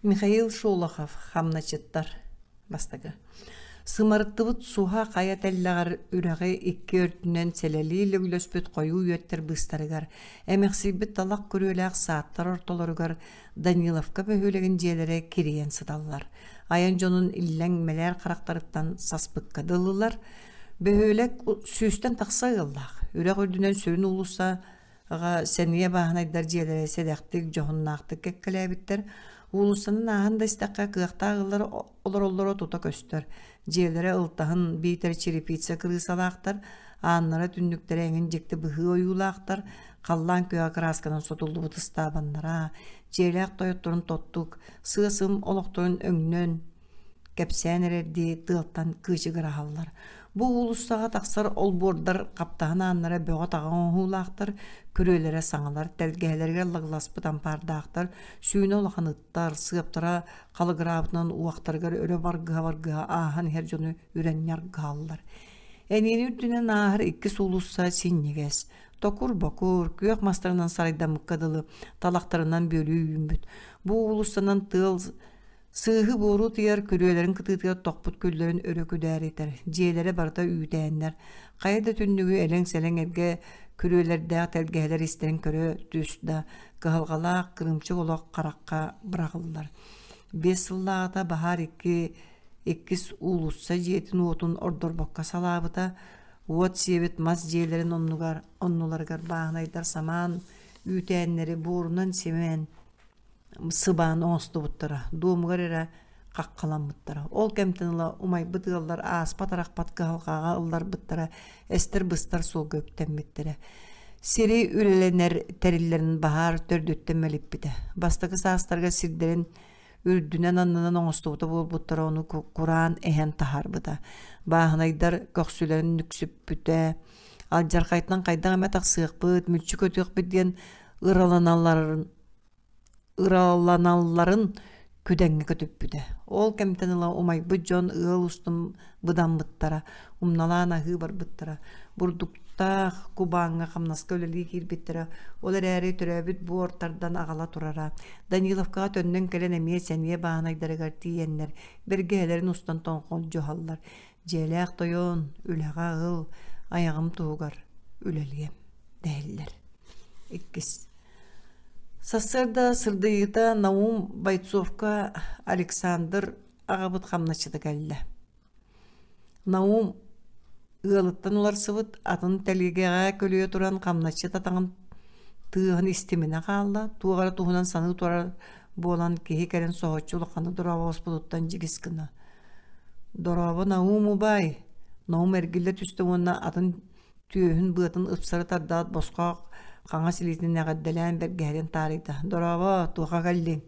Михаил Шолохов «Хамначыттар» бастакы Сымарыттыбыт суһа хайа тэллэҕэр үрэҕи икки өртүнэн сэлэлии лөглөспүт хойуу үөттэр быыстарыгар, эмэхсийбит талах күрүөлээх сааттар ортолоругар Даниловка бөһүөлэгин дьиэлэрэ кирийэн сыталлар. Айан дьонун иллэҥ мэлээр харахтарыттан саспыкка дылылар. Бөһүөлэк сүүстэн тахса ыаллаах. Үрэх үрдүнэн сүрүн уулусса Аҕа сэниэ бааһынайдар дьиэлэрэ сэдэхтик, дьоһуннаахтык кэккэлээбиттэр. Уулуссанан ааһан да истэххэ, кыахтаах ыаллар олороллоро тута көстөр. Дьиэлэрэ ылтаһын биитэр черепица кырыысалаахтар, ааннара түннүктэрэ эҥин дьикти быһыы ойуулаахтар, халлаан күөҕэ кыраасканан сотуллубут ыстаабаннара, дьиэлээх тойотторун тоттук, сыа-сым олохторун өҥнөн, кэпсээн эрэрдии тыалтан кыычыгыраһаллар. Бу уулуссаҕа тахсар олбуордар хаптаһын ааннара бөҕө-таҕа оҥоһуулаахтар, күрүөлэрэ саҥалар, тэлгэһэлэригэр лагласпыт ампаардаахтар, сүүнэ улахан ыттар, сыаптара халыгыраабытынан уохтарыгар өрө баргыһа-баргыһа ааһан иһэр дьону үрэн ньаргыһаллар. Эниэни үрдүнэн ааһар иккис уулусса синньигэс, токур-бокур, күөх мастарынан сарайдаммыкка дылы талахтарынан бүөлүү үүммүт. Бу уулуссанан тыал Сыыһы-буору утуйар күрүөлэрин кытыытыгар тохпут күллэрин өрө күдээритэр, дьиэлэрэ барыта үүтээннэр, хайа да түннүгү элэҥ-сэлэҥ эргэ күрүөлэрдээх тэлгэһэлэр истэрин көрө түс да, кыһалҕалаах кырыымчык олох харахха быраҕыллар. 5 сыллааҕыта баһаар икки иккис уулусса дьиэтин уотун ордорбокко салаабыта, уот сиэбит мас дьиэлэрин оннугар оннуларыгар бааһынайдар самаан үүтээннэри буорунан симээн сыбаан оҥостубуттара, дуомугар эрэ хаххаламмыттара. Ол кэмтэн ыла умайбыт ыаллар ааспат-арахпат кыһалҕаҕа ылларбыттара, эстэр-быстар суолга үктэммиттэрэ. Сири үлэлэнэр тэриллэрин баһаар төрдүттэн мэлиппитэ. Бастакы саастарга сирдэрин үрдүнэн-аннынан оҥостубута буолбуттара ону кураан эһэн таһаарбыта. Бааһынайдар көхсүлэрин нүксүппүтэ, алдьархайтан хайдах эмэ тахсыахпыт, мүччү көтүөхпүт диэн ыраланалларын ыраланалларын күдэҥҥэ көтүппүтэ. Ол кэмтэн ыла умайбыт дьон ыал устун быдаммыттара, умналаан аһыы барбыттара, бурдуктаах кубааҥҥа хамнаска үлэлии киирбиттэрэ. Ол эрээри төрөөбүт буор тардан аҕала турара. Даниловкаҕа төннөн кэлэн эмиэ сэниэ бааһынайдарыгар тиийэннэр, бэргэһэлэрин устан тоҥхолдьуһаллар. Дьиэлээх тойон, үлэҕэ ыл, айаҕым туһугар үлэлиэм дэһэллэр. Иккис Сарсыарда сырдыйыыта Наум Бойцовка Александр аҕабыт хамначчыта кэллэ. Наум ыалыттан уларсыбыт атын тэлгэҕэ көлүйэ туран хамначчыт атаҕын тыаһын истиминэ хаалла, туох эрэ туһунан саныы турар буолан киһи кэлэн соһуччу улаханнык дорооболоспутуттан дьигис гына «Дорообо, Наум убаай!» Наум эргиллэ түстэ уонна атын түөһүн быатын ыпсары тардаат босхоох хаҥас илиитин эҕэрдэлээн бэргэһэтин таарыйда «Дорообо, туохха кэллиҥ?»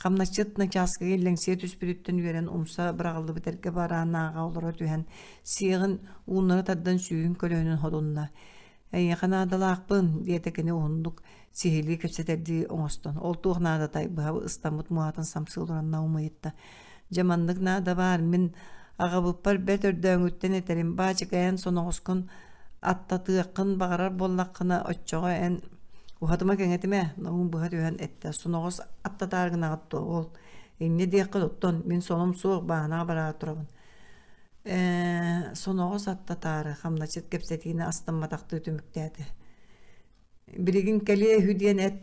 Хамначчыт начааскыга иллэҥсийэ түспүтүттэн үөрэн умса быраҕыллыбыт эргэ бараанааҕа олоро түһэн сиэҕин ууннары тардан сүүһүн көлөһүнүн хотунна «Эйиэхэ наадалаахпын» диэтэ кини уһуннук сиһилии кэпсэтэрдии оҥостон. Ол туох наадатай быһа ыстаммыт муоһатын самсыы олорон Наум ыйытта. Дьэ маннык наада баар, мин аҕабыппар бэрт өрдөөҥүттэн этэрим, баачыка эн соноҕоскун аттатыаххын баҕарар буоллаххына, оччоҕо эн уһатыма-кэҥэтимэ, Наум быһа түһэн эттэ, соноҕос аттатаар гынаҕыт дуо ол? Инньэ диэххит оттон, мин сонум суох, бааһынаҕа бараары турабын. Ээ, соноҕос аттатаары, хамначчыт кэпсэтиини астымматахтыы түмүктээтэ. Билигин кэлиэ үһү диэн эт,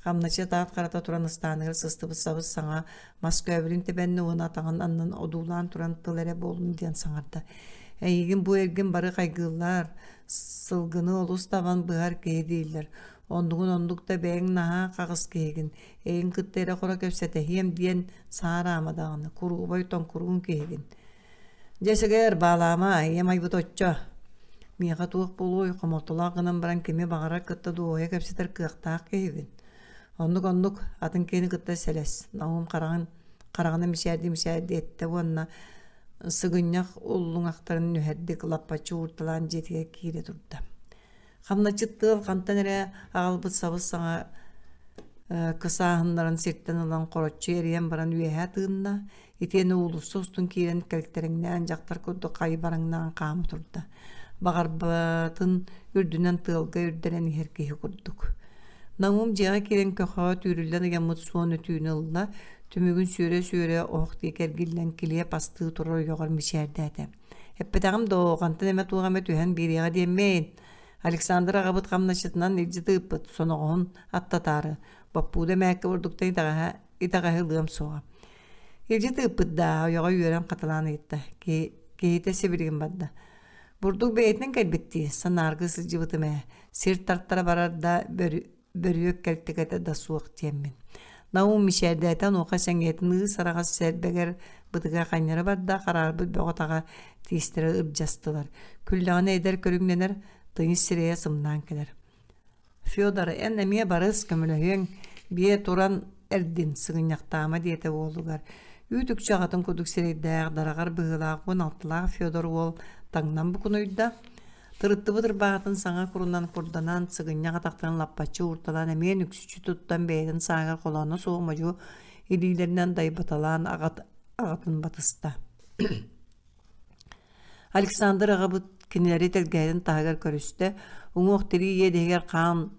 хамначчы таат харата туран ыстааныгар сыстыбыт сабыс-саҥа мас көөбүлүн тэбэннэ уонна атаҕын аннын одуулаан туран тыл эрэ буоллун диэн саҥарда. Эйигин бу эргин бары хайгыыллар, сылгыны олус табан быһар киһи дииллэр. Оннугун оннук да бэйэҥ наһаа хаҕыс киһигин, эйигин кытта эрэ-хоро кэпсэтэһиэм диэн саараама даҕаны, куруубай тоҥкуруун киһигин. Дьэ сэгээр, баалаама, ийэм айбыт оччо. Миэхэ туох буолуой, хомолтолоох гынан баран кими баҕарар кытта дуоһуйа кэпсэтэр кыахтаах киһибин. Оннук-оннук, атын киһини кытта сэлэс, Наум хараҕын хараҕына мичээрдии-мичээрдии эттэ уонна сыгынньах уллуҥахтарын нүһэрдик лаппаччы уурталаан дьиэтигэр киирэ турда. Хамначчыт тыал хантан эрэ аҕалбыт сабыс-саҥа кысааһыннарын сиртэн ылан хороччу эрийэн баран үөһэ тыынна, итиэннэ уулусса устун киирэн кэлтэрэҥнээн дьахтар курдук хайбараҥнаан хаама турда. Баҕарбатын үрдүнэн тыалга үрдэрэн иһэр киһи курдук. Наум дьиэҕэ киирэн көхөҕө түүрүллэн ыйаммыт суон өтүүнү ылла, Түмүгүн сүөрэ-сүөрэ оһох диэки эргиллэн килиэп астыы турар ойоҕор мичээрдээтэ. Эппэтэҕим доо, хантан эмэ туох эмэ түһэн биэриэҕэ диэммин. Александр аҕабыт хамначчытынан илдьи тыыппыт, соноҕоһун аттатаары, боппууда мээккэ бурдуктан итэҕэһэ, итэҕэһи ылыам суоҕа. Илдьи тыыппыт даа, ойоҕо үөрэн хатылаан ыйытта. Киһи, киһитэ сибилигин барда. Бурдук бэйэтинэн кэлбиттии, санааргыы сылдьыбытым ээ. Сир тартара барар да бөрүөк кэлтэгэтэ да суох диэммин. Наум мичээрдээтэ онуоха сэҥийэтин ыыс араҕас сэрбэгэр бытыга ханньара барда, хараарбыт бөҕө-таҕа тиистэрэ ырдьастылар. Күллэҕинэ эдэр көрүҥнэнэр, тыйыс сирэйэ сымнаан кэлэр. Федор, эн эмиэ барыс, көмөлөһүөҥ, биэ туран эрдин, сыгынньахтаама диэтэ уолугар. Үүт-үкчү аҕатын курдук сирэйдээх, дараҕар быһыылаах 16-лаах Федор уол таҥнан букунуйда. Тырыттыбыт ырбаахытын саҥа курунан курданан, сыгынньах атахтарын лаппаччы уурталаан эмиэ нүксүччү туттан бэйэтин сааһыгар холооно суох модьу илиилэринэн дайбаталаан аҕатын батыста. Александр аҕабыт кинилэри тэлгэһэтин таһыгар көрүстэ, уҥуох-тирии иэдэһигэр хаан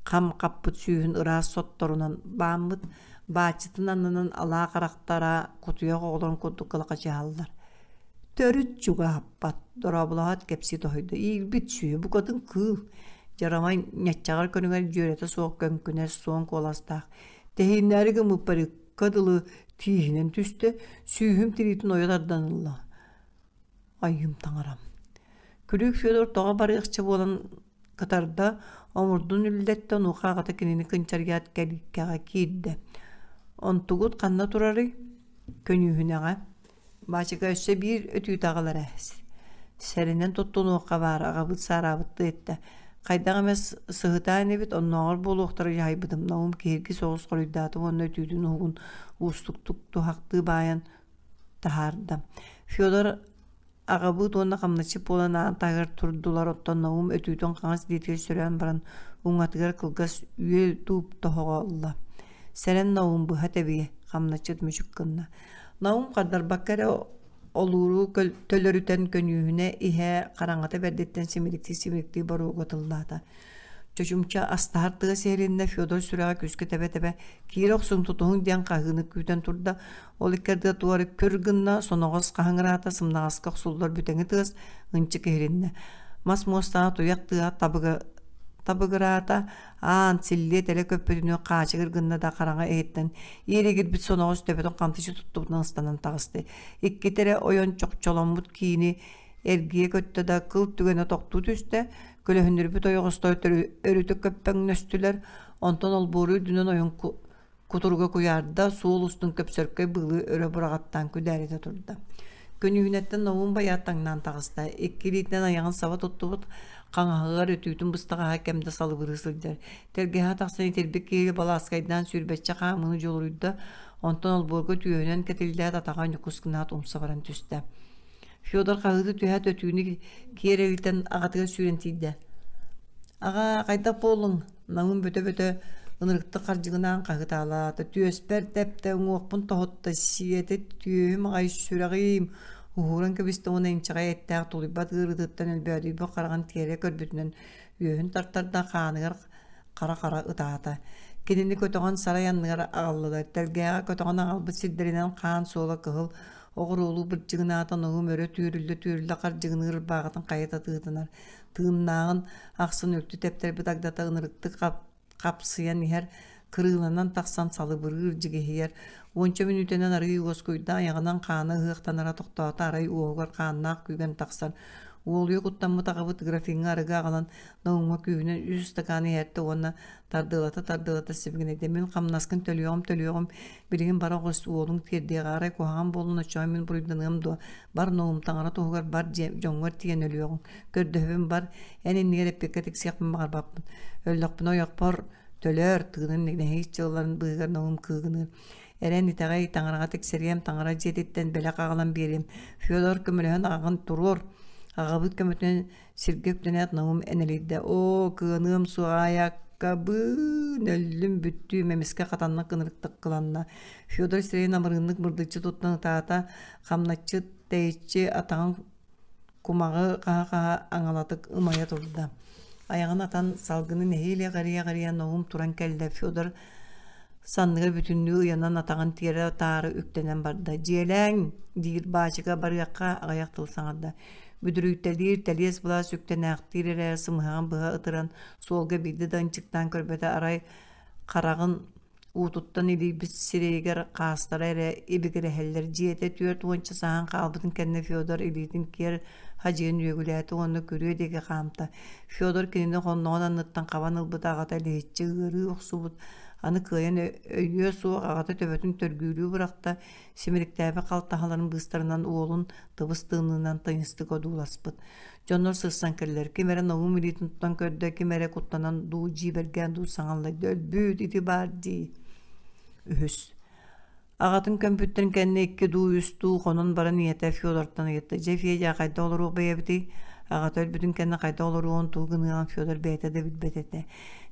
хам хаппыт сүүһүн ыраас сотторунан бааммыт, бааччытын аннынан алаа харахтара кутуйах оҕолорун курдук кылахачыһаллар. Төрүт чугаһаппат, дорооболоһоот кэпсии тоһуйда, иирбит сүөһү букатын кыыл, дьарамай ньаччаҕар көрүҥэр дьүөрэтэ суох көҥкүнэс суон куоластаах, тэһииннээри гыммыппар ыкка дылы тииһинэн түстэ, сүүһүм тириитин ойо тардан ылла. Айыым таҥарам. Күлүүк Федор тоҕо барыахча буолан кытарда, омурдун үллэттэ, онуоха аҕата кинини кынчарыйаат кэлииккэҕэ киирдэ. Онтугут ханна турарый? Көньүүһүнэҕэ. Баачыка өссө биир өтүүтэ аҕалара. Сэрэнэн туттунуохха баар, аҕабыт саараабыттыы эттэ. Хайдах эмэ сыһытаан эбит, оннооҕор буолуохтара дьаһайбытым. Наум киһирги соҕус хоруйдаата уонна өтүүтүн уһугун уустуктук туһахтыы баайан таһаарда. Федор аҕабыыт уонна хамначчыт буолан аан таһыгар турдулар, оттон Наум өтүүтүн хаҥас илиитигэр сөрөөн баран уҥатыгар кылгас үөл тууп тоһоҕо ылла. Сэрэн Наум быһа тэбиэ, хамначчыт мүчүк гынна. Наум хардарбакка эрэ олууру төлөрүтэн көньүүһүнэ иһэ хараҥата бэрдиттэн симириктии-симириктии боруога тыллаата. Чочумча астаһар тыа сиэлиннэ Федор сүрэҕэ күүскэ тэбэ-тэбэ киирэ охсун тутуһуҥ диэн хаһыыны күүтэн турда. Ол икки туора күр гынна, соноҕос хаһыҥыраата, сымнаҕаска охсуллар бүтэҥи тыас ынчык иһилиннэ. Мас муостаҕа туйах тыаһа табыга табыгыраата, аан силлиэ тэлэ көппүтүнүү хаачыгыр гынна да хараҥа иһиттэн ииригирбит соноҕос төбөтүн хантычы туттубутунан ыстанан таҕыста. Иккитэ эрэ ойон чохчоломмут киини эргийэ көттө да кыл түгэнэ тохтуу түстэ, көлөһүннүрбүт ойоҕостор өрүтэ көппөҥнөстүлэр, онтон олбуору үрдүнэн ойон кутуруга куйаарда, суол устун көпсөркөй быылы өрө быраҕаттаан күдээритэ турда. Көньүүһүнэттэн Наум байаат таҥнаан таҕыста, икки илиитинэн айаҕын саба туттубут, хаҥаһыгар өтүүтүн быстаҕаһа кэм да салыбырыы сылдьар. Тэлгэһэ тахсан итирбит киһи балааскайдаан сүүрбэччэ хаамыыны дьулуруйда, онтон олбуорга түөһүнэн кэтиллээт атаҕа ньукус гынаат умса баран түстэ. Федор хаһыытыы түһээт өтүүнү киэр илитэн аҕатыгар сүүрэн тиийдэ. «Аҕаа, хайдах буоллуҥ?» Наум бөтө-бөтө ынырыктык хардьыгынаан хаһыытаалаата. «Түөспэр тэптэ, уҥуохпун тоһутта, сиэтэ түөһүм аҕай сүрэҕиим!» Уһууран кэбистэ уонна инчэҕэй эттээх тулуйбат ыарыытыттан өлбөөдүйбүт хараҕын тиэрэ көрбүтүнэн үөһүн тартарда, хааныгар хара-хара ытаата. Кинини көтөҕөн сарай анныгар аҕаллылар. Тэлгээҕэ көтөҕөн аҕалбыт сирдэринэн хаан суола кыһыл оҕуруолуу бырдьыгынаата ноһум өрө түүрүллэ-түүрүллэ хардьыгыныыр ырбааҕытын хайыта тыытынар. Тыыннааҕын ахсын үлтү тэптэрбит агдата ынырыктык хапсыйан иһэр, кырыыланан тахсан салыбырыыр дьигиһийэр. Уонча мүнүүтэнэн арыый уоскуйда, айаҕынан хаана ыһыахтанара тохтоото, арай уоһугар хааннаах күүгэн тахсар. Уолуйа куттаммыт аҕабыт графиҥҥа арыгы аҕалан Наумҥа күүһүнэн үс ыстакааны иһэртэ уонна тардыалата-тардыалата сибигинэйдэ: «Мин хамнаскын төлүөҕүм-төлүөҕүм, билигин бара оҕус, уолуҥ тиэрдиэҕэ, арай куһаҕан буоллун, оччоҕо мин буруйданыам дуо? Бар Наум, таҥара туһугар бар дьиэ, дьоҥҥор тиийэн өлүөҕүҥ, көрдөһөбүн бар, эн иннигэр эппиэккэ тиксиэхпин баҕарбаппын, өллөхпүнэ ойохпор төлөөр», тыынын нэһиич дьылларын быыһыгар Наум кыыгыныыр. «Эрэн, итэҕэй, таҥараҕа тиксэриэм, таҥара дьиэтиттэн бэлэх аҕалан биэриэм, Федор көмөлөһөн аҕаҕын туруор, аҕабыт көмөтүнэн Сиргэ үктэнээт Наум энэлийдэ: «Оо, кыаныам суоҕа айаккабыын, өллүм, бүттүүм, эмискэ хатанна кынырыктык кыланна». Федор сирэйин амырыыннык мырдыччы туттан ытаата, хамначчыт тэйиччи атаҕын кумаҕы хаһа-хаһа аҥалатык ымайа турда. Айаҕын атан салгыны нэһиилэ эҕирийэ-эҕирийэ Наум туран кэллэ. Федор Санныга бүтүннүү ыйанан атаҕын тиэрэ-таары үктэнэн барда. «Дьиэлээҥ!» диир баачыка барыахха аҕыйах тыл саҥарда. Бүдүрүйтэлиир, тэлиэс былаас үктэнээхтиир эрээри сымыһаҕын быһа ытыран суолга биирдэ да ынчыктаан көрбөтө арай хараҕын уутуттан илийбит сирэйигэр хаастара эрэ ибигирэһэллэр. Дьиэтэ 40 саһаан хаалбытын кэннэ Федор илиитин киэр хадьыйан үөгүлээтэ уонна күрүө диэки хаамта. Федор кинини хонноҕун анныттан хабан ылбыта аҕата лиһиччи ыарыы охсубут, аны кыайан өйүө суох аҕата төбөтүн төргүүлүү бырахта, симириктээбит халтаһаларын быыстарынан уолун тыбыс тыынынан тыйыстык одууласпыт. Дьоннор сырсан кэллэр, ким эрэ ноҕум илиитин тутан көрдө, ким эрэ куттанан дуу, дьиибэргээн дуу саҥаллайда, өлбүт, ити баар дии. Үһүс. Аҕатын көмпүттэрин кэннэ икки дуу, үс дуу хонон баран ийэтэ Федортан ыйытта: «Дьэ, Федя, хайдах олоруох бэйэбитий?» Аҕата өлбүтүн кэннэ хайдах олоруоҕун, тугу гыныаҕын Федор бэйэтэ да билбэт этэ.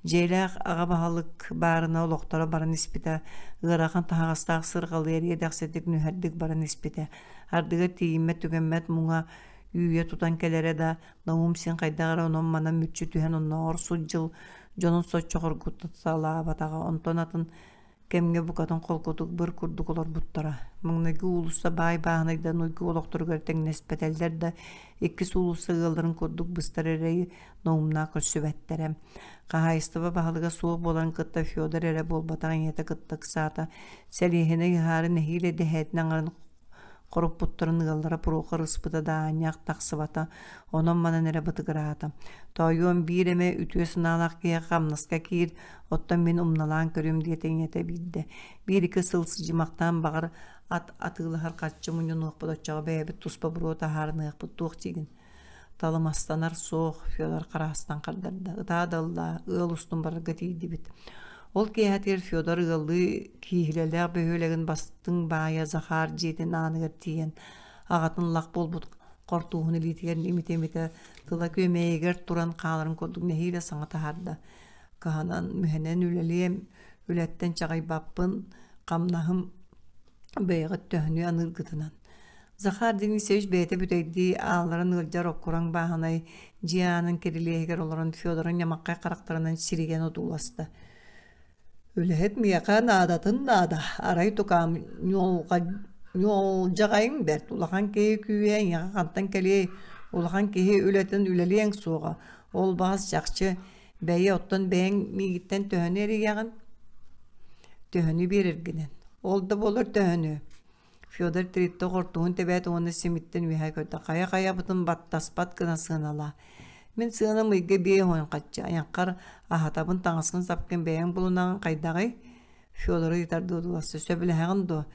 Дьиэлээх аҕа баһылык баарына олохторо баран испитэ, ыарахан таһаҕастаах сырҕалыы эриэ-дэхситик нүһэрдик баран испитэ. Ардыгар тиийиммэт-түгэммэт муҥа үүйэ тутан кэлэрэ да, Наум син хайдах эрэ онон-манан мүччү түһэн оннооҕор сут дьыл дьонун соччо хоргуталаабатаҕа, онтон атын кэмҥэ букатын холкутук быр курдук олорбуттара. Маҥнайгы уулусса баай бааһынайдан уйгу олохторугар тэҥнэспэтэллэр да, иккис уулусса ыалларын курдук быстар эрэйи Наумнаах көрсүбэттэрэ. Хаһаайыстыба баһылыга суох буоларын кытта Федор эрэ буолбатах ийэтэ кытта ыксаата. Сэлиэһинэй ыһаары нэһиилэ дэһээтин аҥарын хоруппуттарын ыаллара Прохор ыспыта да аанньаах тахсыбата, онон-манан эрэ бытыгыраата. Тоойуом биир эмэ үтүө санаалаах киһиэхэ хамнаска киир, оттон мин умналаан көрүм диэтэ ийэтэ биирдэ. Биир-икки сыл сыдьымахтаан баҕар ат атыылаһар харчы мунньунуохпут оччоҕо бэйэбит туспа буруо таһаарыныахпыт туох диигин. Талымастанар суох, Федор хараастан хардарда. Ытаа да ыллаа, ыал устун барарга тиийдибит. Ол киэһэтигэр Федор ыаллыы Кииһилэлээх бөһүөлэгин бастыҥ баайа Захар дьиэтин ааныгар тиийэн, аҕатын лах буолбут хортууһун илиитигэр имитэ-имитэ тыла күөмэйигэр туран хааларын курдук нэһиилэ саҥа таһаарда. Кыһанан, мүһэнэн үлэлиэм, үлэттэн чаҕыйбаппын, хамнаһым бэйэҕит төһөнү аныыргытынан. Захар Денисович бэйэтэ бүтэйдии аалларын ыалдьар оккураҥ бааһынай дьиэ аанын кирилиэһигэр олорон Федоры ньамаххай харахтарынан сиригэн одууласта. «Үлэһит миэхэ наадатын наада, арай тукаам ньуолдьаҕайыҥ бэрт, улахан киһи күүһэ эйиэхэ хантан кэлиэй, улахан киһи үлэтин үлэлиэҥ суоҕа, ол баҕас чахчы, бэйи оттон бэйэҥ миигиттэн төһөнү эрийэҕин, төһөнү биэрэргинэн, ол да буоллар төһөнү Федор тириттэ хортуһун тэбээт уонна симиттэн үөһэ көрдө. Хайа-хайабытын баттаспат гына сыаналаа. Мин сыанам ыйга 50 хаччы. Айаххар аһатабын, таҥаскын сапкын бэйэҥ булунаҕын хайдаҕый? Федору ыйытардыы одууласта. Сөбүлэһэҕин дуо?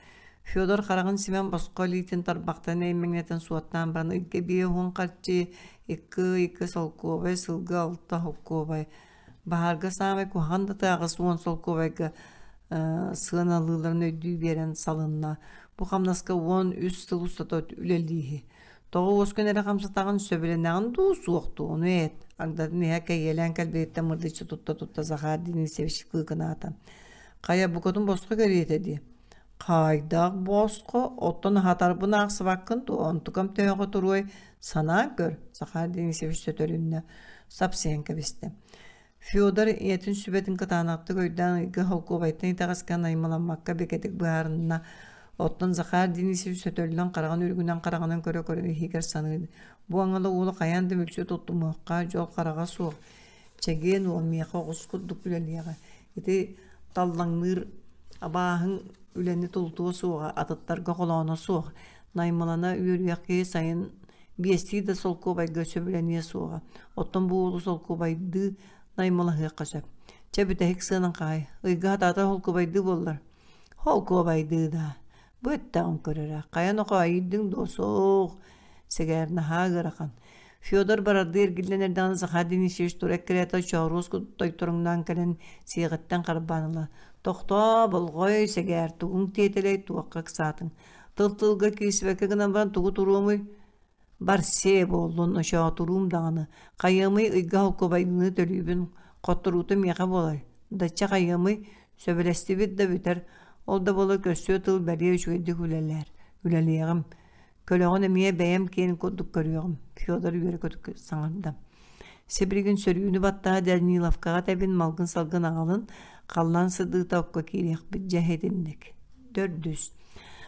Федор хараҕын симэн босхо илиитин тарбахтан эймэҥнэтэн суоттаан баран ыйга 50 харчы, икки ый, икки солкуобай, сылга алта холкуобай. Баһаарга саамай куһаҕан да тыаҕас 10 солкуобайга сыаналыылларын өйдүү биэрэн салынна. Бу хамнаска 13 сыл устата үлэлииһи. Тоҕо уоскун эрэ хамсатаҕын сөбүлэнэҕин дуу, суох дуу, ону эт. Агдатын иһэ кэйиэлээн кэлбититтэн мырдыччы тутта-тутта Захар Денисович кыыкынаата. Хайа, букатын босхо кэриэтэ дии. Хайдах босхо, оттон аһатарбын аахсыбаккын дуо, онтукам төһөҕө туруой, санаан көр, Захар Денисович сөтөлүннэ, сапсыйан кэбистэ. Федор ийэтин сүбэтин кытаанахтык өйдөөн ыйга холкуобайтан итэҕэскэ наймаламмакка бигэтик быһаарынна. Оттон Захар Денисович сөтөллөн хараҕын үрүҥүнэн хараҕынан көрө-көрө иһигэр саныыр. Бу аҥала уолу хайаан да мүлчү туттумуохха, дьол хараҕа суох. Чэгиэн уол миэхэ оҕус курдук үлэлиэҕэ. Ити таллаҥныыр абааһыҥ үлэни тулутуо суоҕа, атыттарга холооно суох. Наймылана үөрүйэх киһи сайын биэстии да солкуобайга сөбүлэниэ суоҕа. Оттон бу уолу солкуобайдыы наймылаһыахха сөп. Чэ, бүтэһик сыанан хаай. Ыйга хатаата холкуобайдыы буоллар. Холкуобайдыы да. Бу эттэҕин көрөрө. Хайа нохоо иирдиҥ дуо суох. Сэгээр наһаа ыарахан. Федор барардыы эргиллэн эрдэҕинэ Захар Денисович тура эккирээтэ чооруос тойторуҥнаан кэлэн сиэҕиттэн харбаан ыла «Тохтоо, болҕой, сэгээр, тугуҥ тиэтэлэй, туохха ыксаатыҥ? Тыл-тылга киирсибэккэ гынан баран тугу туруомуй? Барсиэ буоллун, очоотуруум даҕаны. Хайыамый ыйга холкуобайдыны төлүүбүн, хотторуута миэхэ буолар. Дачча хайыамый, сөбүлэстибит да бүтэр. Ол да буоллар көрсүө тыл бэлиэ үчүгэйдик үлэлээр. Үлэлиэҕим. Көлөҕүн эмиэ бэйэм киэн курдук көрүөҕүм, Федор үөрэ-көтө саҥарда. Сибилигин сөрүүнү баттаһа Даниловкаҕа тэбин малгын-салгын аҕалын, Халлаан сырдыыта окко киириэхпит дьэ итинник. Төрдүс.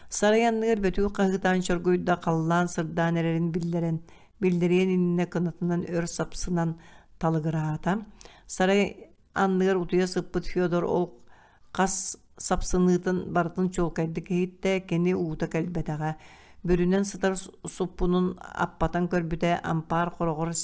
Сарай анныгар бөтүүк хаһыытаан чоргуйда халлаан сырдаан эрэрин биллэрэн, биллэриэн иннинэ кынатынан өр сапсынан талыгыраата. Сарай анныгар утуйа сыппыт Федор ол хас сапсыныытын барытын чуолкайдык иһиттэ, кини уута кэлбэтэҕэ. Бүрүнэн сытар суппунун аппатан көрбүтэ, ампаар хороҕор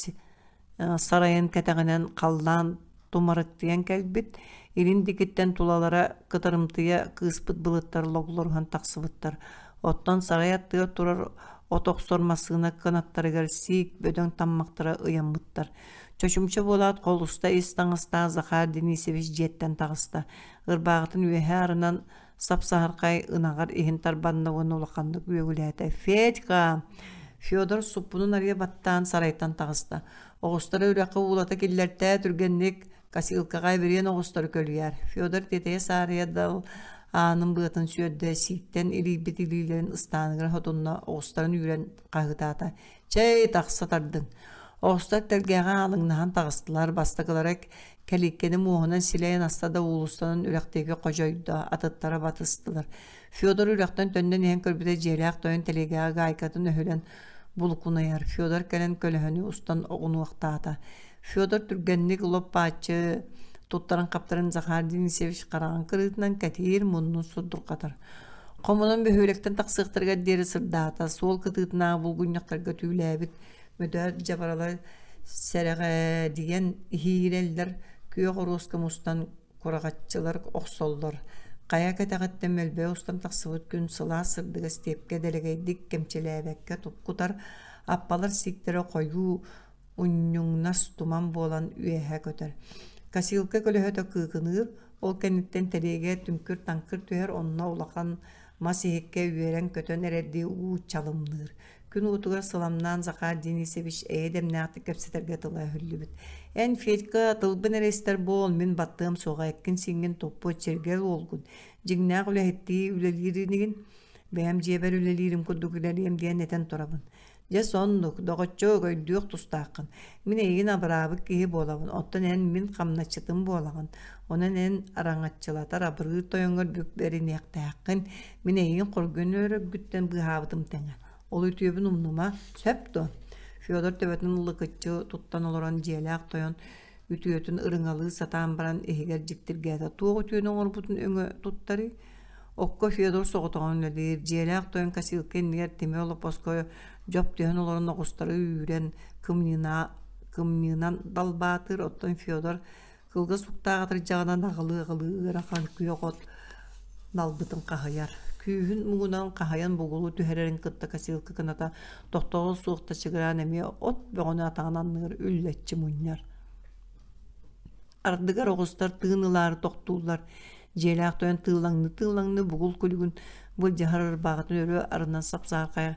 сарайын кэтэҕинэн халлаан тумарыктыйан кэлбит, илин диэкиттэн тулалара кытарымтыйа кыыспыт былыттар логлоруһан тахсыбыттар. Оттон сарай аттыгар турар от охсор массыына кынаттарыгар сиик бөдөҥ таммахтара ыйаммыттар. Чочумча буолаат холуста ис таҥастаах Захар Денисович дьиэттэн таҕыста. Ырбааҕытын үөһэ арынан сап-саһархай ынаҕар иһин тарбанна уонна улаханнык үөгүлээтэ: «Федька!» Федор суппунун арыйа баттаан сарайтан таҕыста. Оҕустары үрэххэ уулата киллэртээ түргэнник косилкаҕа эбириэн оҕустары көлүйэр. Федор тиэтэйэ-саарыйа дал аанын быатын сүөрдэ, сииктэн илийбит илиилэрин ыстааныгар хотунна оҕустарын үүрэн хаһыытаата: «Чэй, тахса тардыҥ!» Оҕустар тэлгэһэҕэ аалыҥнаһан таҕыстылар, бастакылара кэлииккэни муоһунан силэйэн аста да уулуссанан үрэхтиги ходьойдо, атыттара батыстылар. Федор үрэхтэн төннөн иһэн көрбүтэ дьиэлээх тойон тэлиэгэҕэ гаайкатын өһүлэн булкунайар. Федор кэлэн көлөһөнү устан оҕунуохтаата. Федор түргэнник лоп-бааччы туттарын-хаптарын Захар Денисович хараҕын кырыытынан кэтиир, муннун сурдурҕатар. Хомунан бөһүөлэктэн тахсыахтарыгар диэри сырдаата, суол кытыытынааҕы булгунньахтарга түүлээбит мөдөөр дьабаралар сэрэҕэдийэн иһиирэллэр, күөх оруоска мустан кураҕаччылар охсоллор. Хайа кэтэҕиттэн мөлбөйө устан тахсыбыт күн сылаас сырдыга степкэ дэлэгэйдик кэмчилээбэккэ кутар, аппалар сииктэрэ хойуу унньуҥнас туман буолан үөһэ көтөр. Косилка көлөһөтө кыыкыныыр, ол кэнниттэн тэлиэгэ түҥкүр-таҥкыр түһэр, онно улахан мас иһиккэ үөрэн-көтөн эрэрдии уу чалымныыр. Күн уотугар сыламнаан Захар Денисович эйэ дэмнээхтик кэпсэтэргэ тыла өһүллүбүт. «Эн, Федька, тылбын эрэ истэр буол, мин баттыам суоҕа, эккин-сиҥҥин туппут, чиргэл уолгун. Дьиҥнээх үлэһиттии үлэлиир инигин, бэйэм дьиэбэр үлэлиирим курдук үлэлиэм диэн этэн турабын. Дьэ соннук, доҕоччуок, өйдүөх тустааххын. Мин эйигин абыраабыт киһи буолабын, оттон эн мин хамначчытым буолаҕын. Онон эн араҥаччылатар абырыыр тойоҥҥор бүк бэриниэхтээххин. Мин эйигин хоргун өрөргүттэн быыһаабытым тэҥэ. Ол үтүөбүн умнума, сөп дуо? Федор төбөтүн лыкыччы туттан олорон дьиэлээх тойон үтүөтүн ырыҥалыы сатаан баран иһигэр дьиктиргээтэ. Туох үтүөнү оҥорбутун өҥө туттарый? Окко Федор соҕотоҕун үлэлиир, дьиэлээх тойон косилка иннигэр тимир олоппоско дьоп түһэн олорон оҕустары үүрэн кымньыынан далбаатыыр, оттон Федор кылгас уктаах атырдьаҕынан аҕылыы-аҕылыы ыарахан күөх от налбытын хаһыйар. Күүһүн муҥунан хаһыйан бугулу түһэрэрин кытта косилка кыната тохтоло суох тачыгыраан эмиэ от бөҕөнү атаҕын анныгар үллэччи мунньар. Ардыгар оҕустар тыын ылаары тохтууллар, дьиэлээх тойон тыыллаҥныы-тыыллаҥныы бугул күлүгүн былдьаһар ырбааҕытын өрө арынан сап-саархай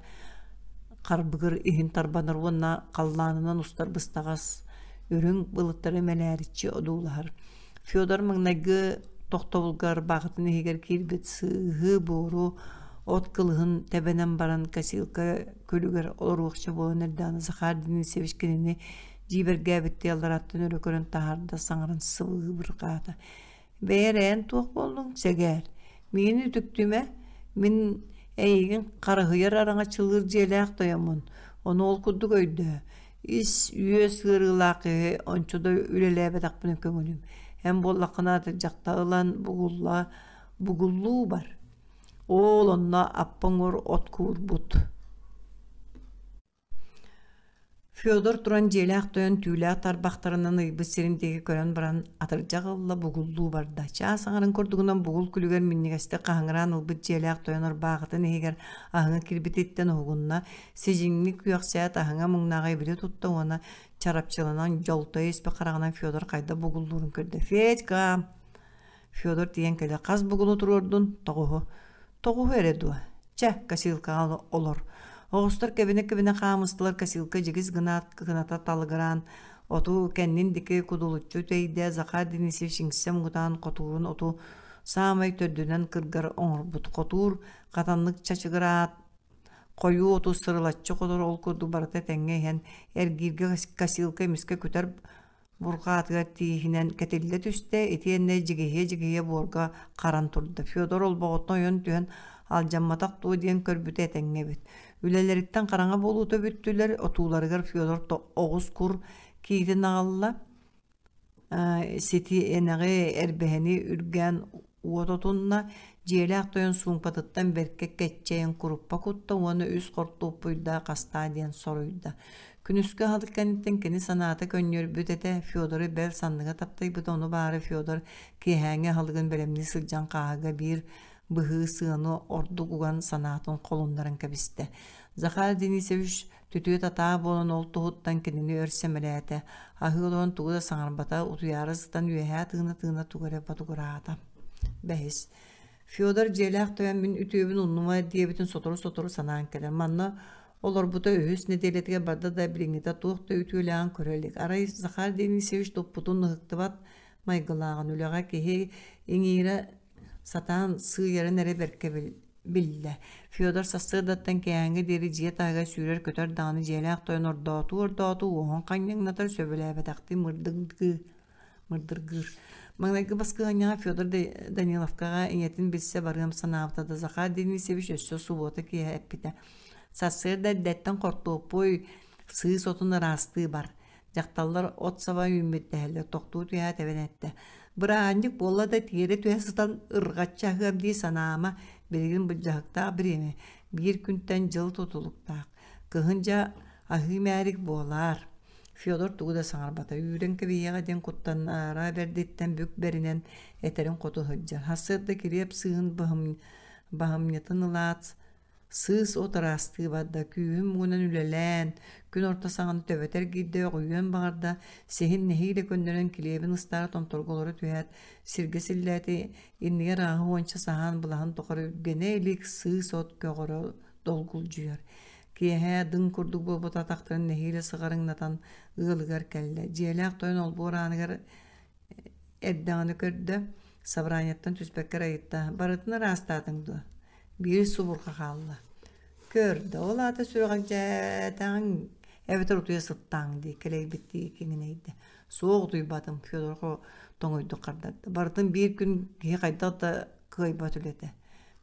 харбыгыр иһин тарбанар уонна халлаанынан устар быстаҕас үрүҥ былыттары мэлээриччи одуулаһар. Федор маҥнайгы тохтобулга ырбаахытын иһигэр киирбит сыыһы-буору от кылыһын тэбэнэн баран косилка күлүгэр олоруохча буолан эрдэҕинэ Захар Денисович кинини дьиибэргээбиттии аллараттан өрө көрөн таһаарда саҥаран сыбыырҕаата «Бэйэр эн туох буоллуҥ, сэгээр? Миигин үтүктүмэ, мин эйигин харыһыйар араҥаччылыыр дьиэлээх тойоммун, ону ол курдук өйдөө. Ис-үөс ыарыылаах киһи ончу да үлэлээбэтэхпинэ көҥүлүм. Эн буоллаххына атырдьахта ылан бугулла бугуллуу бар. Оол онно аппа оҥор от куурбут Федор туран дьиэлээх тойон түүлээх тарбахтарынан ыйбыт сирин диэки көрөн баран атырдьах ылла бугуллуу барда. Чаас аҥарын курдугунан бугул күлүгэр минньигэстик хаһыҥыраан ылбыт дьиэлээх тойон ырбаахытын иһигэр аһыҥа киирбититтэн уһугунна, сидьиҥник үөхсээт аһыҥа муҥнааҕы ибили тутта уонна чарапчыланан дьолтойо испит хараҕынан Федор хайдах бугуллуурун көрдө. «Федька!» Федор тиийэн кэлэ хас бугулу туруордун? Тоҕуһу. Тоҕуһу эрэ дуо? Чэ, косилкаҕа олор. Оҕустар кэбинэ-кэбинэ хаамыстылар, косилка дьигис гынаат кыната талыгыраан, оту кэннин диэки кудулуччу үтэйдэ, Захар Денисович иҥсэ муҥутаан хотуурун оту саамай төрдүнэн кыргар оҥорбут. Хотуур хатаннык чачыгыраат, хойуу оту сырылаччы хотор ол курдук барыта тэҥҥэ иһэн, эргииргэ косилка эмискэ күтэр Бурҕаатыгар тииһинэн кэтиллэ түстэ, итиэннэ дьигиһийэ-дьигиһийэ буорга харан турда. Федор олбоҕуттан ойон түһэн алдьамматах дуо диэн көрбүтэ этэҥҥэ эбит. Үлэлэриттэн хараҥа буолуута бүттүлэр, отууларыгар Федор оҕус кур киитин аҕалла, сити энэҕи эрбэһини үргээн уот отунна, дьиэлээх тойон суумкатыттан бэркэ кэччэйэн куруппа кутта уонна үс хортуоппуйдаах хастаа диэн соруйда. Күнүскү аһылык кэнниттэн кини санаата көнньүөрбүт этэ, Федоры бэл санныга таптайбыта, ону баара Федор киэһээҥҥи аһылыгын бэлэмнии сылдьан хааһыга биир быһыы сыаны ордук уган санаатын холуннаран кэбистэ. Захар Денисович Түтүө-татаа буолан ол туһуттан кинини өр сэмэлээтэ, аһыы олорон тугу да саҥарбата, утуйаары сытан үөһээ тыына-тыына тугу эрэ ботугураата. Бэһис. Федор дьиэлээх тойон мин үтүөбүн умнума диэбитин сотору-сотору санаан кэлэр. Манна олорбута үһүс нэдиэлэтигэр барда да билиҥҥитэ туох да үтүөлээҕин көрө илик. Арай Захар Денисович туппутун ыһыктыбат майгылааҕын үлэҕэ киһи иҥиирэ сатаан сыыйарын эрэ бэркэ биллэ. Федор сарсыардаттан киэһээҥҥэ диэри дьиэ таһыгар сүүрэр-көтөр даҕаны дьиэлээх тойон ордоотуу-ордоотуу уоһун ханньаҥнатар сөбүлээбэтэхтии мырдыргыыр. Маҥнайгы баскыһыанньаҕа Федор Даниловкаҕа ийэтин билсэ барыам санаабыта да Захар Денисович өссө субуота киэһэ эппитэ. Сарсыарда эрдэттэн хортуоппуй сыыс отун ыраастыы бар. Дьахталлар от саба үүммүттэһэллэр, тохтуу түһээт эбэн эттэ: «Бырааһынньык буолла да тиэрэ түһэ сытан ырҕаччы аһыам дии санаама, билигин былдьаһыктаах бириэмэ, биир күнтэн дьыл тутулуктаах. Кыһын дьэ аһыы мээрик буолаар». Федор тугу да саҥарбата, үүрэн кэбиһиэҕэ диэн куттанара бэрдиттэн бүк бэринэн этэрин хоту сылдьар. Сарсыарда килиэп сыыһын баһымньытын ылаат, Сыыс от ыраастыы барда, күүһүн муҥунан үлэлээн, күн орто саҕана төбөтө эргийдэ, өҕүйүөн баҕарда, сиһин нэһиилэ көннөрөн килиэбин ыстаара томторго олоро түһээт, сиргэ силлээтэ, иннигэр ааһы уонча саһаан былаһын тухары үргэнэ илик сыыс от көҕөрө долгулдьуйар. Киэһэ дыҥ курдук буолбут атахтарын нэһиилэ сыҕарыҥнатан ыалыгар кэллэ. Дьиэлээх тойон олбуор ааныгар эрдэҕинэ көрдө, собраниеттан түспэккэ эрэ ыйытта: «Барытын ыраастаатыҥ дуо?» Биир субурҕа хаалла. Көрдө, ол аата сүрэҕэлдьээтэҕиҥ эбэтэр утуйа сыттааҥ дии, кэлэйбиттии киҥинэйдэ. Суох утуйбатым, Федор тоҥуйдук хардарда. Барытын биир күн киһи хайдах да кыайбат үлэтэ.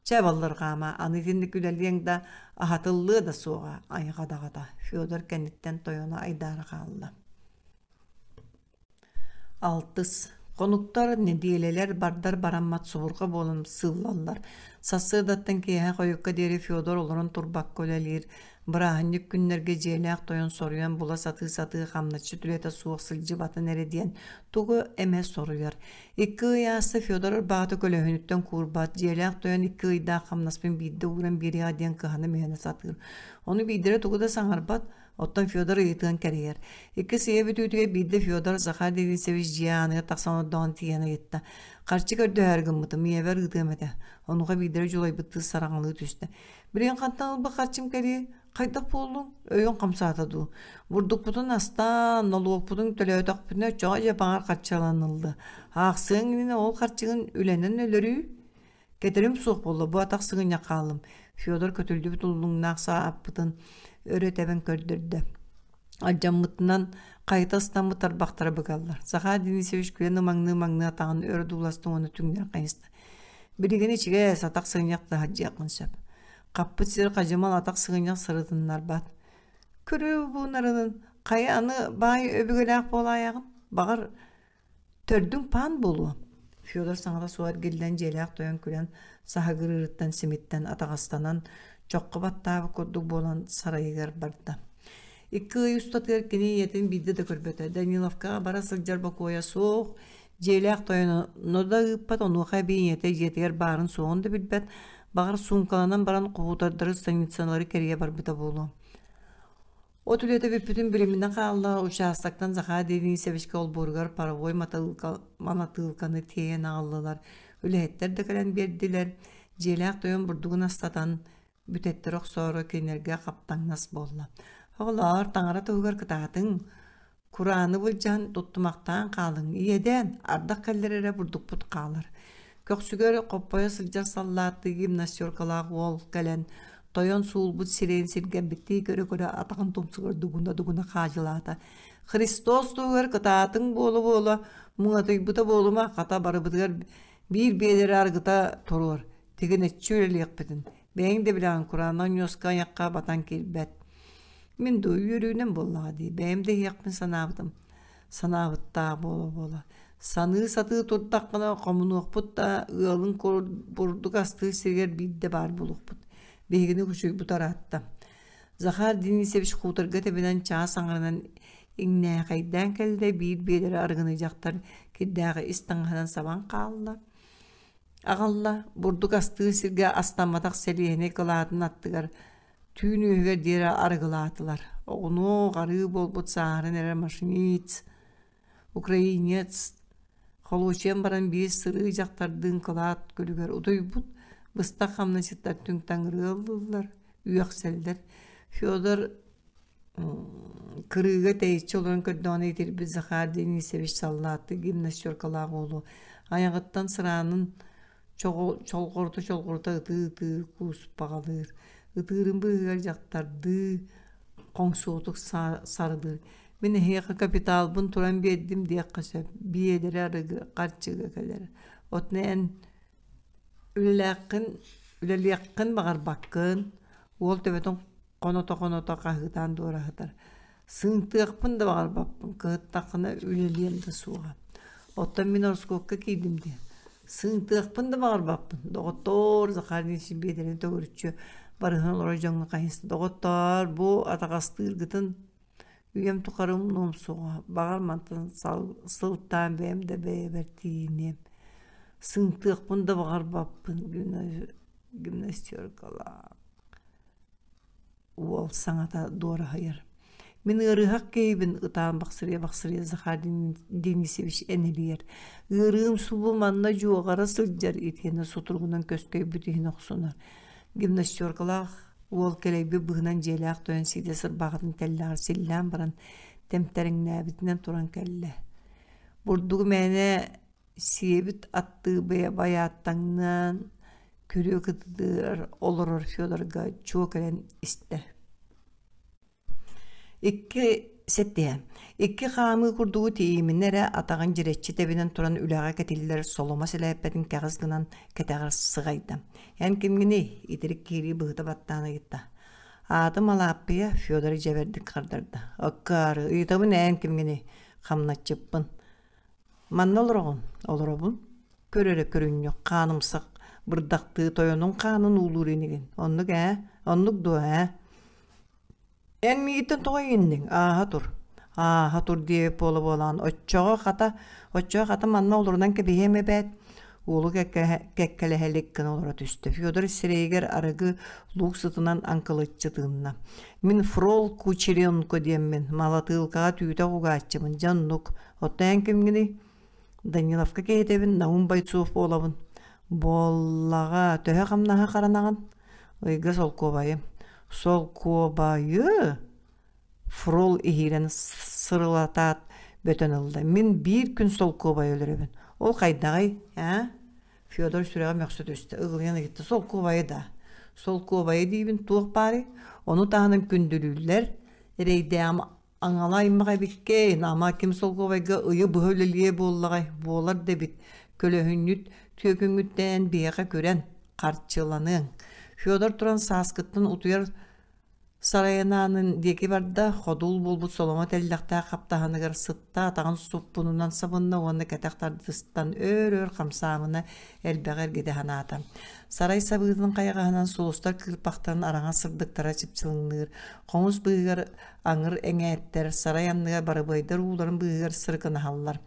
Чэ, баллырҕаама, аны итинник үлэлиэҥ да, аһатыллыа да суоҕа, айҕа даҕата, Федор кэнниттэн тойоно айдаара хаалла. Алтыс Хонуктар, нэдиэлэлэр бардар бараммат субурҕа буолан сыыллаллар. Сарсыардаттан киэһэ хойукка диэри Федор олорон турбакка үлэлиир. Бырааһынньык күннэргэ дьиэлээх тойон соруйан була сатыы-сатыы хамначчыт үлэтэ суох сылдьыбатын эрэ диэн тугу эмэ соруйар. Икки ый ааста Федор ырбаҕата көлөһүнүттэн куурбат, дьиэлээх тойон икки ыйдаах хамнаспын биирдэ ууран биэриэҕэ диэн кыһана-мүһэнэ сатыыр. Ону биирдэрэ тугу да саҥарбат, Оттон Федор ыйытыан кэрийэр. Иккис ийэ бүтүүтүгэр биирдэ Федор Захар Денисович дьиэ ааныгар тахсан ордоон тиийэн ыйытта. Харчы көрдөһөөр гыммытым, ийэбэр ыытыам этэ. Онуоха биирдэрэ дьулайбыттыы сараҥалыы түстэ. Билигин хантан ылбыт харчым кэлиий? Хайдах буоллуҥ? Өйүҥ хамсаата дуу? Бурдукпутун астаан, нолуокпутун төлөөтөхпүнэ, оччоҕо дьэ баҕар харчыланыллыа. Аахсыаҥ иннинэ ол харчыгын үлэнэн өлөрүү. Кэтэрим суох буолла, бу атах сыгынньах хааллым. Федор көтүллүбүт уллуҥнаах сааппытын өрө тэбэн көрдөрдө. Алдьаммытынан хайыта ыстаммыт тарбахтара быгаллар. Захар Денисович күөн ымаҥныы-ымаҥныы атаҕын өрө дууласта уонна түҥнэри хайыста. Билигин ичигэс, атах сыгынньах таһырдьыаххын сөп. Хаппыт сир хадьымал атах сыгынньах сырытыннарбат. Көрүү буунарынын хайа аны баай өбүгэлээх буолаайаҕын? Баҕар, Төрдүҥ паан буолуо Федор саҥата суох эргиллэн дьиэлээх тойон күлэн саһыгырыырыттан симиттэн атаҕастанан чоххо баттаабыт курдук буолан сарайыгар барда. Икки ый устатыгар кини ийэтин биирдэ да көрбөтө. Даниловкаҕа бара сылдьар бокуойа суох, дьиэлээх тойону да ыыппат, онуоха эбии ийэтэ дьиэтигэр баарын-суоҕун да билбэт, баҕар суумкаланан баран хоһуутардары станицалары кэрийэ барбыта буолуо. От үлэтэ бүппүтүн билиминэ хаалла, учаастактан Захар Денисовичка олбуоругар паровой манатыылканы тиэйэн аҕаллылар, үлэһиттэр да кэлэн биэрдилэр, дьиэлээх тойон бурдугун астатан, бүтэттэрэ охсоору кинилэргэ хаптаҥнас буолла. Оҕолоор, таҥара туһугар кытаатыҥ, Курааны былдьаан туттумахтаан хаалыҥ, иэдээн, ардах кэллэр эрэ бурдукпут хаалар. Көхсүгэр хоппойо сылдьар саллааттыы гимнастеркалаах уол кэлэн, тойон суулбут сирэйин сиргэммиттии көрө-көрө атаҕын тумсугар дугуна-дугуна хаадьылаата. Христос туһугар кытаатыҥ буола-буола, муҥатыйбыта буолума, хата барыбытыгар биир биэдэрэ арыгыта туруор, тигинэччи үлэлиэхпитин. Бэйэҥ да билэҕин кураанах ньуоска айахха батан киирбэт. Мин дуу үөрүүнэн буоллаҕа дии, бэйэм да иһиэхпин санаабытым. Санаабыттаах буола-буола. Саныы сатыы турдаххына хомунуохпут да ыалыҥ бурдук астыыр сиригэр биирдэ баар буолуохпут. Биһигини кучуйбут араатта. Захар Денисович хуторга тэбинэн чаас аҥарынан иҥнээхэйдээн кэллэ, биир биэдэрэ арыгыны дьахтар кирдээҕи ис таҥаһынан сабан хаалла. Аҕалла, бурдук астыыр сиргэ астамматах сэлиэһинэй кылаатын аттыгар түүн үөһүгэр диэри арыгылаатылар. Оҕунуох арыы буолбут сааһыран эрэр машинист, украинец холуочуйан баран биир сырыы дьахтардыын кылаат күлүгэр утуйбут, быстах хамначчыттар түҥ-таҥ ырыа ыллыыллар, үөхсэллэр. Федор кырыыга тэйиччи олорон көрдөҕүнэ итирбит Захар Денисович саллааттыы гимнастеркалаах уолу айаҕыттан сыраанын чолҕорута-чолҕорута ытыы-ытыы кууспаҕалыыр, ытыырын быыһыгар дьахтардыы хоҥсуотук сарылыыр: «Мин эһиэхэ капиталбын туран биэрдим диэххэ сөп, биэдэрэ арыгы харчыга кэлэр. Оттон эн үлэлээххин үлэлиэххин баҕарбаккын» уол төбөтүн хоното-хоното хаһыытаан дуораһытар: «Сыыҥтыахпын да баҕарбаппын, кыһыттаххына үлэлиэм да суоҕа. Оттон мин ороскуокка киирдим дии. Сыыҥтыахпын да баҕарбаппын. Доҕоттоор, Захар Ильич биэдэни төгүрүччү барыһан олорор дьоҥҥо хайыста. Доҕоттоор, бу атаҕастыыргытын үйэм тухары умнуом суоҕа. Баҕар мантан сылтаан бэйэм да бэйэбэр тиийиниэм. Сыыҥтыахпын да баҕарбаппын гимнастеркалаах уол саҥата дуораһыйар. Мин ыарыһах киһибин ытаан бахсырыйа-бахсырыйа Захар Денисович энэлийэр. Ыарыым субу манна дьуоҕара сылдьар итиэннэ сутуругунан көскөйбүт иһин охсунар. Гимнастеркалаах уол кэлэйбит быһынан дьиэлээх тойон сиидэ сырбаҕатын тэллэҕэр силлээн баран тэмтэриҥнээбитинэн туран кэллэ. Бурдугу мээнэ сиэбит аттыы байааттаҥнаан күрүө кытыытыгар олорор Федорга чуо кэлэн истэ. Икки сэттиһэ. Икки хаамыы курдугу тиийиминэ эрэ атаҕын дьирэччи тэбинэн туран үлэҕэ кэтиллэр соломо сэлээппэтин кэҕис гынан кэтэҕэр сыҕайда. «Эн кимҥиний?» итирик киирии быһыта баттаан ыйытта. «Аатым Алааппыйа», Федор дьэбэрдик хардарда. «Аккаары, ыйытабын эн кимҥиний?» «Хамначчыппын». Манна олороҕун? Олоробун. Көр эрэ көрүнньүк, хаанымсах бырдахтыы тойонуҥ хаанын уулуур инигин. Оннук ээ? Оннук дуо ээ? Эн миигиттэн тоҕо иҥинниҥ? Ааһа тур. Ааһа тур диэбит буола-буолаҕын. Оччоҕо хата, оччоҕо хата манна олорунан кэбиһиэм эбээт. Уолу кэккэлэһэ илик гына олоро түстэ. Федор сирэйигэр арыгы луук сытынан аҥкылыччы тыынна. Мин Фрол Кучеренко диэммин, малатыылкаҕа түүтэх угааччыбын, дьэ оннук. Оттон эн кимҥиний? Даниловка киһитэбин, Наум Бойцов буолабын. Буоллаҕа, төһө хамнаһы харанаҕын? Ыйга солкуобайы. Солкуобайы? Фрол иһиирэн сырылатаат бөтөн ылла. Мин биир күн солкуобай өлөрөбүн. Ол хайдаҕый, аа? Федор сүрэҕэ мөхсө түстэ, ыгылыйан ыйытта: «Солкуобайы да?» «Солкуобайы диибин, туох баарый? Ону таһынан күндүлүүллэр, эрэйдээҕим аҥала аймах эбиккэй, ама ким солкуобайга ыйы быһа үлэлиэ буоллаҕай, буолар да эбит, көлөһүнньүт түөкүҥҥүттээн биһиэхэ күрэн, харчыланыаҥ». Федор туран сааскыттан утуйар Сарайын аанын диэки барда, ходуул буолбут соломо тэллэхтээх хаптаһыныгар сытта, атаҕын суппунунан сабынна уонна кэтэх тардыстан өөр-өр хамсаамына элбэҕи эргитэ санаата. Сарай сабыытын хайаҕаһынан сулустар кыырпахтарын араҥас сырдыктара чыпчылыҥныыр, хомус быыһыгар аҥыр эҥээттэр, сарай анныгар барабыайдар ууларын быыһыгар сырыкынаһаллар.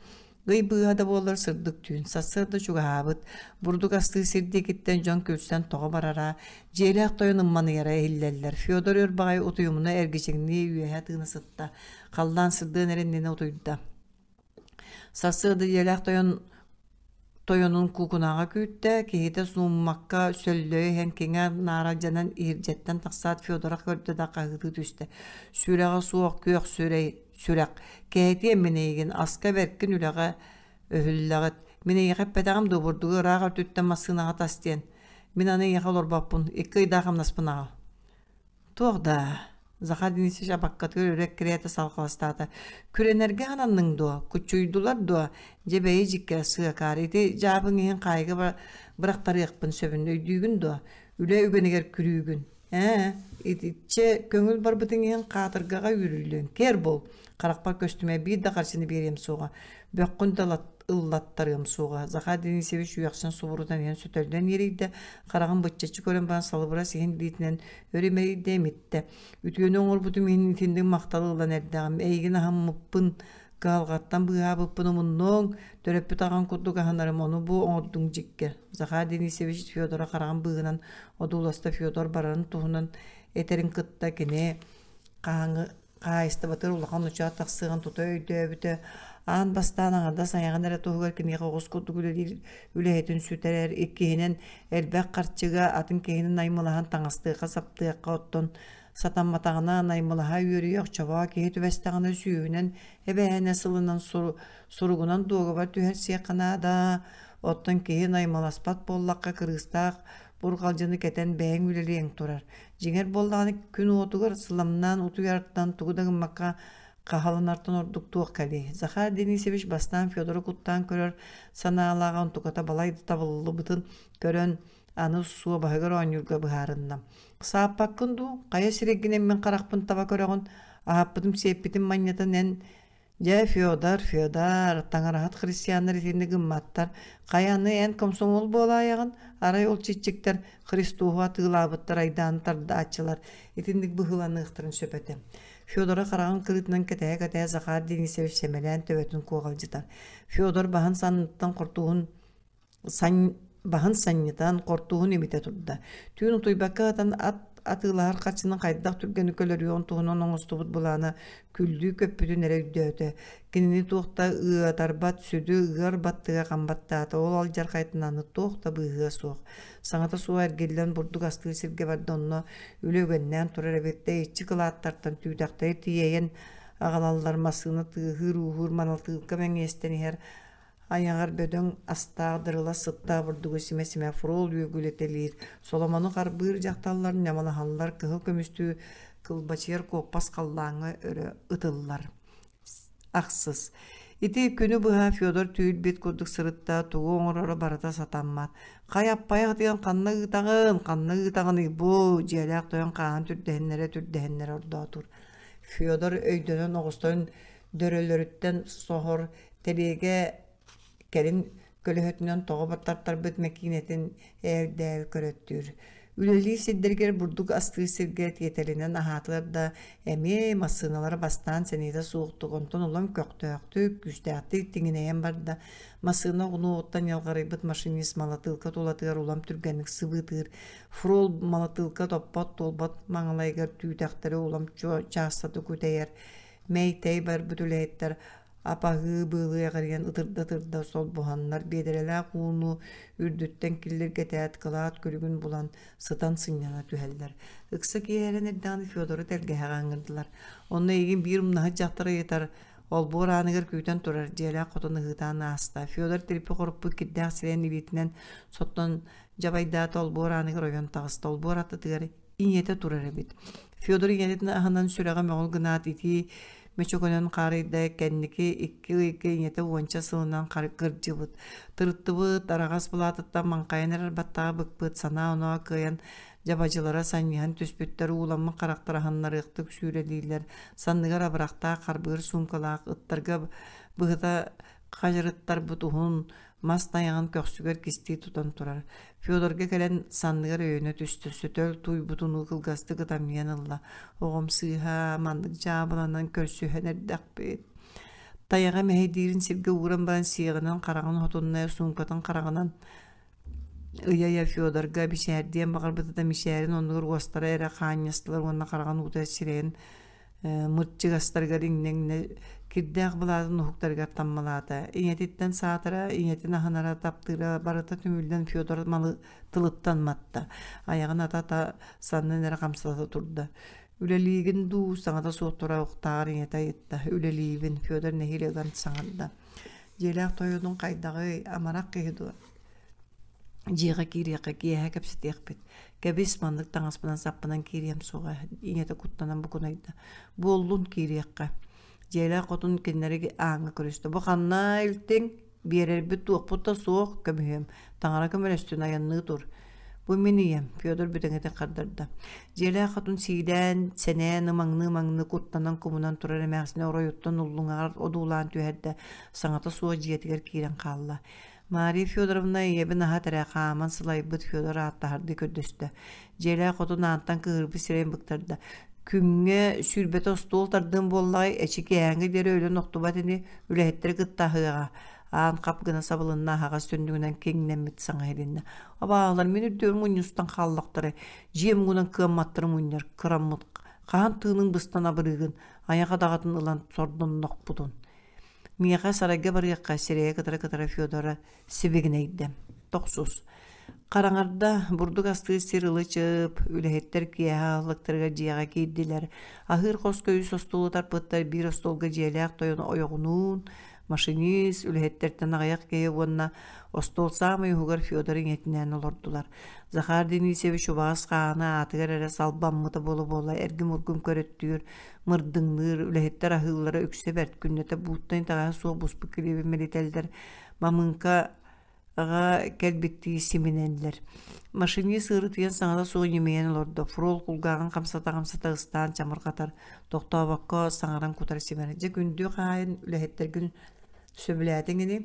Ый быыһа да буоллар сырдык түүн, сарсыарда чугаһаабыт, бурдук астыы сир диэкиттэн дьон күлсэн тоҕо барара, дьиэлээх тойон ымманыйара иһиллэллэр. Федор өр баҕайы утуйумуна эргичиҥнии үөһэ тыына сытта, халлаан сырдыан эрэ иннинэ утуйда. Сарсыарда дьиэлээх тойон тойонун куукунаҕа күүттэ, киһитэ сууммакка сөллөйө иһэн киҥэ наара алдьанан иһирдьэттэн тахсаат Федора көрдө да хаһыытыы түстэ. Сүрэҕэ суох күөх сүрэй сүрэх, кэһэтиэм мин эйигин, аска бэркин үлэҕэ өһүллэҕит. Мин эйиэхэ эппэтэҕим дуо бурдугу ыраах өртүттэн массыынаҕа тас диэн. Мин аны эйиэхэ олорбоппун, икки ыйдаах хамнаспын аҕал. Туох даа? Захар Денисович абаккатыгар өрө эккирээтэ салҕаластаата. Күрэнэргэ ананныҥ дуо? Куччуйдулар дуо? Дьэ бэйи дьиккэ сыакаар ити дьаабыҥ иһин хаайга бырахтарыахпын сөбүн өйдүүгүн дуо? Үлэ үгэнигэр күрүүгүн. Ээ, итиччэ көҥүл барбытыҥ иһин хаатыргаҕа үүрүллүөҥ. Кэр буол. Харахпар көстүмэ биир да харчыны биэриэм суоҕа. Бөххүн да ыллаттарыам суоҕа. Захар Денисович үөхсэн субурутан иһэн сөтөллөн иэрийдэ, хараҕын быччаччы көрөн баран салыбырас иһин илиитинэн өр имэрийдэ имиттэ. Үтүөнү оҥорбутум иһин итинник махталы ылан эрдэҕим. Эйигин аһыммыппын, кыһалҕаттан быыһаабыппын умуннуоҥ, төрөппүт аҕаҥ курдук аһынарым, ону бу оҥордуҥ дьиккэр. Захар Денисович Федора хараҕын быыһынан одууласта Федор барарын туһунан этэрин кытта кини хаһааҥҥы хаһаайыстыбатыгар улахан учуот тахсыаҕын тута өйдөөбүтэ. Аан бастаан аҥардас айаҕын эрэ туһугар киниэхэ оҕус курдук үлэлиир үлэһитин сүтэрэр, иккиһинэн элбэх харчыга атын киһини наймылаһан таҥастыахха-саптыахха оттон сатамматаҕына наймылаһа үөрүйэх чобоо киһи түбэстэҕинэ сүүһүнэн эбэһээнэ сылынан суругунан дуогабар түһэрсиэххэ наада, оттон киһи наймыласпат буоллахха кырыыстаах бурҕалдьыны кэтэн бэйэҥ үлэлиэҥ турар. Дьиҥэр буоллаҕына күн уотугар сыламнаан утуйартан тугу да гыммакка хаһаланартан ордук туох кэлиэй. Захар Денисович бастаан Федору куттаан көрөр санаалааҕа онтуката балай да табыллыбытын көрөн аны суобаһыгар оонньуурга быһаарынна. «Сааппаккын дуу, хайа сирэйгинэн мин харахпын таба көрөҕүн, аһаппытым-сиэппитим манньатын эн Дьэ, Федор, Федор, таҥараһыт христианнар итинник гымматтар. Хайаны эн комсомол буолаайаҕын? Арай ол чиччиктэр Христоһу атыылаабыттар айдааны тардааччылар итинник быһыыланыахтарын сөп этэ. Федора хараҕын кырыытынан кэтэһэ-кэтэһэ Захар Денисович сэмэлээн төбөтүн куоҕалдьытар. Федор баһын санныттан хортуһун баһын санньытан, хортууһун имитэ турда. Түүн утуйбакка ытан ат атыылаһар харчынан хайдах түргэни көлөрүөҕүн туһунан оҥостубут былаана күллүү көппүтүн эрэ өйдөөтө. Кинини туох да ыатарбат, сүдү ыар баттыга хам баттаата. Ол алдьархайтан аны туох да быыһыа суох. Саҥата суох эргиллэн бурдук астыыр сиргэ барда онно үлэ үгэннээн турар эбит. Тэйиччи кылааттартан түүтэхтэри тиэйэн аҕалаллар массыына тыаһыыр-ууһуур манатыылка мэҥиэстэн иһэр Айаҕар бөдөҥ астаах дырылас сыттаах бурдугу симэ-симэ фрол үөгүлэтэлиир, соломону харбыыр дьахталлар ньамалаһаллар, кыһыл көмүстүү кылбачыйар куоппас халлааҥҥа өрө ытыллар. Ахсыс. Ити күнү быһа Федор түүл-бит курдук сырытта, тугу оҥороро барыта сатаммат. Хайа аппайах диэн ханна ыытаҕын, ханна ыытаҕыный бу, дьиэлээх тойон хааһын түрдэһиннэрэ-түрдэһиннэрэ ордоотуур. Федор өйдөнөн оҕустарын дөрөлөрүттэн соһор, Тэлиэгэ кэлин көлөһөтүнэн тоҕо тартарбыт мэкиинэтин ээрдээри көрөттүүр. Үлэлиир сирдэригэр бурдук астыыр сиргэ тиэтэлинэн аһаатылар да, эмиэ массыыналара бастаан сэниэтэ суохтук, онтон улам көхтөөхтүк, күүстээхтик тиҥинэйэн барда. Массыына оҕунуоҕуттан ньалҕарыйбыт машинист малатыылка тулатыгар улам түргэнник сыбыытыыр. Фрол малатыылка топпот-туолбат маҥалайыгар түүтэхтэри улам чаастатык үтэйэр. Мэй-тэй барбыт үлэһиттэр Апаһыы быылы эҕирийэн ытырда-ытырда солбуһаннар биэдэрэлээх ууну үрдүттэн киллиргэтээт кылаат күлүгүн булан сытан сынньана түһэллэр. Ыкса киэһэрэн эрдэҕинэ Федору тэлгэһэҕэ ыҥырдылар. Онно эйигин биир умнаһыт дьахтар ыйытар, олбуор ааныгар күүтэн турар, дьиэлээх хотун ыһыытаан ааста. Федор тириппи хоруппут кирдээх сирэйин илиитинэн соттон дьабайдаата олбуор ааныгар ойон таҕыста. Олбуор аттытыгар ийэтэ турар эбит. Федор ийэтин аһынан сүрэҕэ мөҕүл гынаат итии мөчөкөнөн хаарыйда, кэнники икки ыйга ийэтэ уонча сылынан кырдьыбыт. Тырыттыбыт, араҕас былаатыттан маҥхайан эрэр баттаҕа быкпыт, санаа-оноо кыайан дьабадьылара санньыһан түспүттэр, ууламмыт харахтара аһыннарыахтык сүүрэлииллэр, санныгар абырахтаах харбыыр суумкалаах ыттарга быһыта хадьырыттарбыт уһун мас тайаҕын көхсүгэр кистии тутан турар. Федорга кэлэн санныгар өйөнө түстэ, сөтөл тууйбутунуу кылгастык ытамньыйан ылла. Оҕом сыыһа, маннык дьаабыланан көрсүһэн эрдэхпит. Тайаҕа мэһэйдиирин сиргэ ууран баран сиэҕинэн хараҕын хотунна, суумкатын хараҕынан ыйа-ыйа Федорга мичээрдиэн баҕарбыта да мичээрин оннугар уостара эрэ хаанньастылар уонна хараҕын уута сирэйин мырчыгастарыгар иҥнэ-иҥнэ кирдээх былаатын уһуктарыгар таммалаата. Ийэтиттэн саатара, ийэтин аһынара, таптыыра барыта түмүллэн Федор малы тылыттан матта. Айаҕын ата-ата саннын эрэ хамсата турда. Үлэлиигин дуу, саҥата суох тура уктааҕар ийэтэ ыйытта. Үлэлиибин, Федор нэһиилэ ыган саҥарда. Дьиэлээх тойонуҥ хайдаҕый, амарах киһи дуо? Дьиэҕэ киириэххэ, киэһэ кэпсэтиэхпит. Кэбис, маннык таҥаспынан саппынан киириэм суоҕа, ийэтэ куттанан букунайда. Буоллун киириэххэ. Дьиэлээх хотун кинилэри ааҥҥа көрүстэ. Бу ханна илтиҥ? Биэрэрбит туохпут да суох, көмүһүөм. Таҥара көмөлөстүн, айанныы тур. Бу мин ийэм, Федор бүтэҥитик хардарда. Дьиэлээх хотун сиилээн, сэнээн, ымаҥныы-ымаҥныы куттанан кумунан турар эмээхсини оройуттан уллуҥаҕар одуулаан түһэрдэ, саҥата суох дьиэтигэр киирэн хаалла. Мария Федоровна ийэбин аһат эрэ хааман сылайбыт Федор ааттаһардыы көрдөстө. Дьиэлээх хотун аантан кыыһырбыт сирэйин быктарда. Күҥҥэ сүүрбэтэ остуол тардыам буоллаҕай, эчи киэһээҥҥи диэри өлөн охтубат ини, үлэһиттэри кытта аһыаҕа. Аан хап гына сабылынна аһаҕас түннүгүнэн киҥнэммит саҥа иһилиннэ. Абаалар мин үрдүбэр мунньустан хааллахтара, дьиэ муҥунан кыамматтары мунньар, кыраммыт хаһан тыыныҥ быстан абырыыгын, айах адаҕатын ылан сордоннохпутун. Миэхэ сарайга барыахха, сирэйэ кытара-кытара Федора сибигинэйдэ. Тохсус. Хараҥарда, бурдук астыыр сир ылы-чып, үлэһиттэр киэһэ аһылыктарыгар дьиэҕэ киирдилэр. Аһыыр хоско үс остуолу тарпыттар, биир остуолга дьиэлээх тойон ойоҕунуун, машинист, үлэһиттэртэн аҕыйах киһи уонна остуол саамай уһугар Федор ийэтинээн олордулар. Захар Денисович убаҕас хааны аатыгар эрэ салбаммыта буола-буола эргим-ургум көрөттүүр, мырдыҥныыр, үлэһиттэр аһыыллара үксэ бэрт, күннэтэ бууттан итэҕэһэ суох буспут килиэби мэлитэллэр, мамыҥкаҕа кэлбиттии симинэллэр. Машинист ыарытыйан саҥата суох ньимийэн олордо, Фрол кулгааҕын хамсата-хамсата ыстаан чамырҕатар, тохтообокко саҥаран кутар симэр. Дьэ күндү хаһаайын үлэһиттэргин сөбүлээтиҥ ини?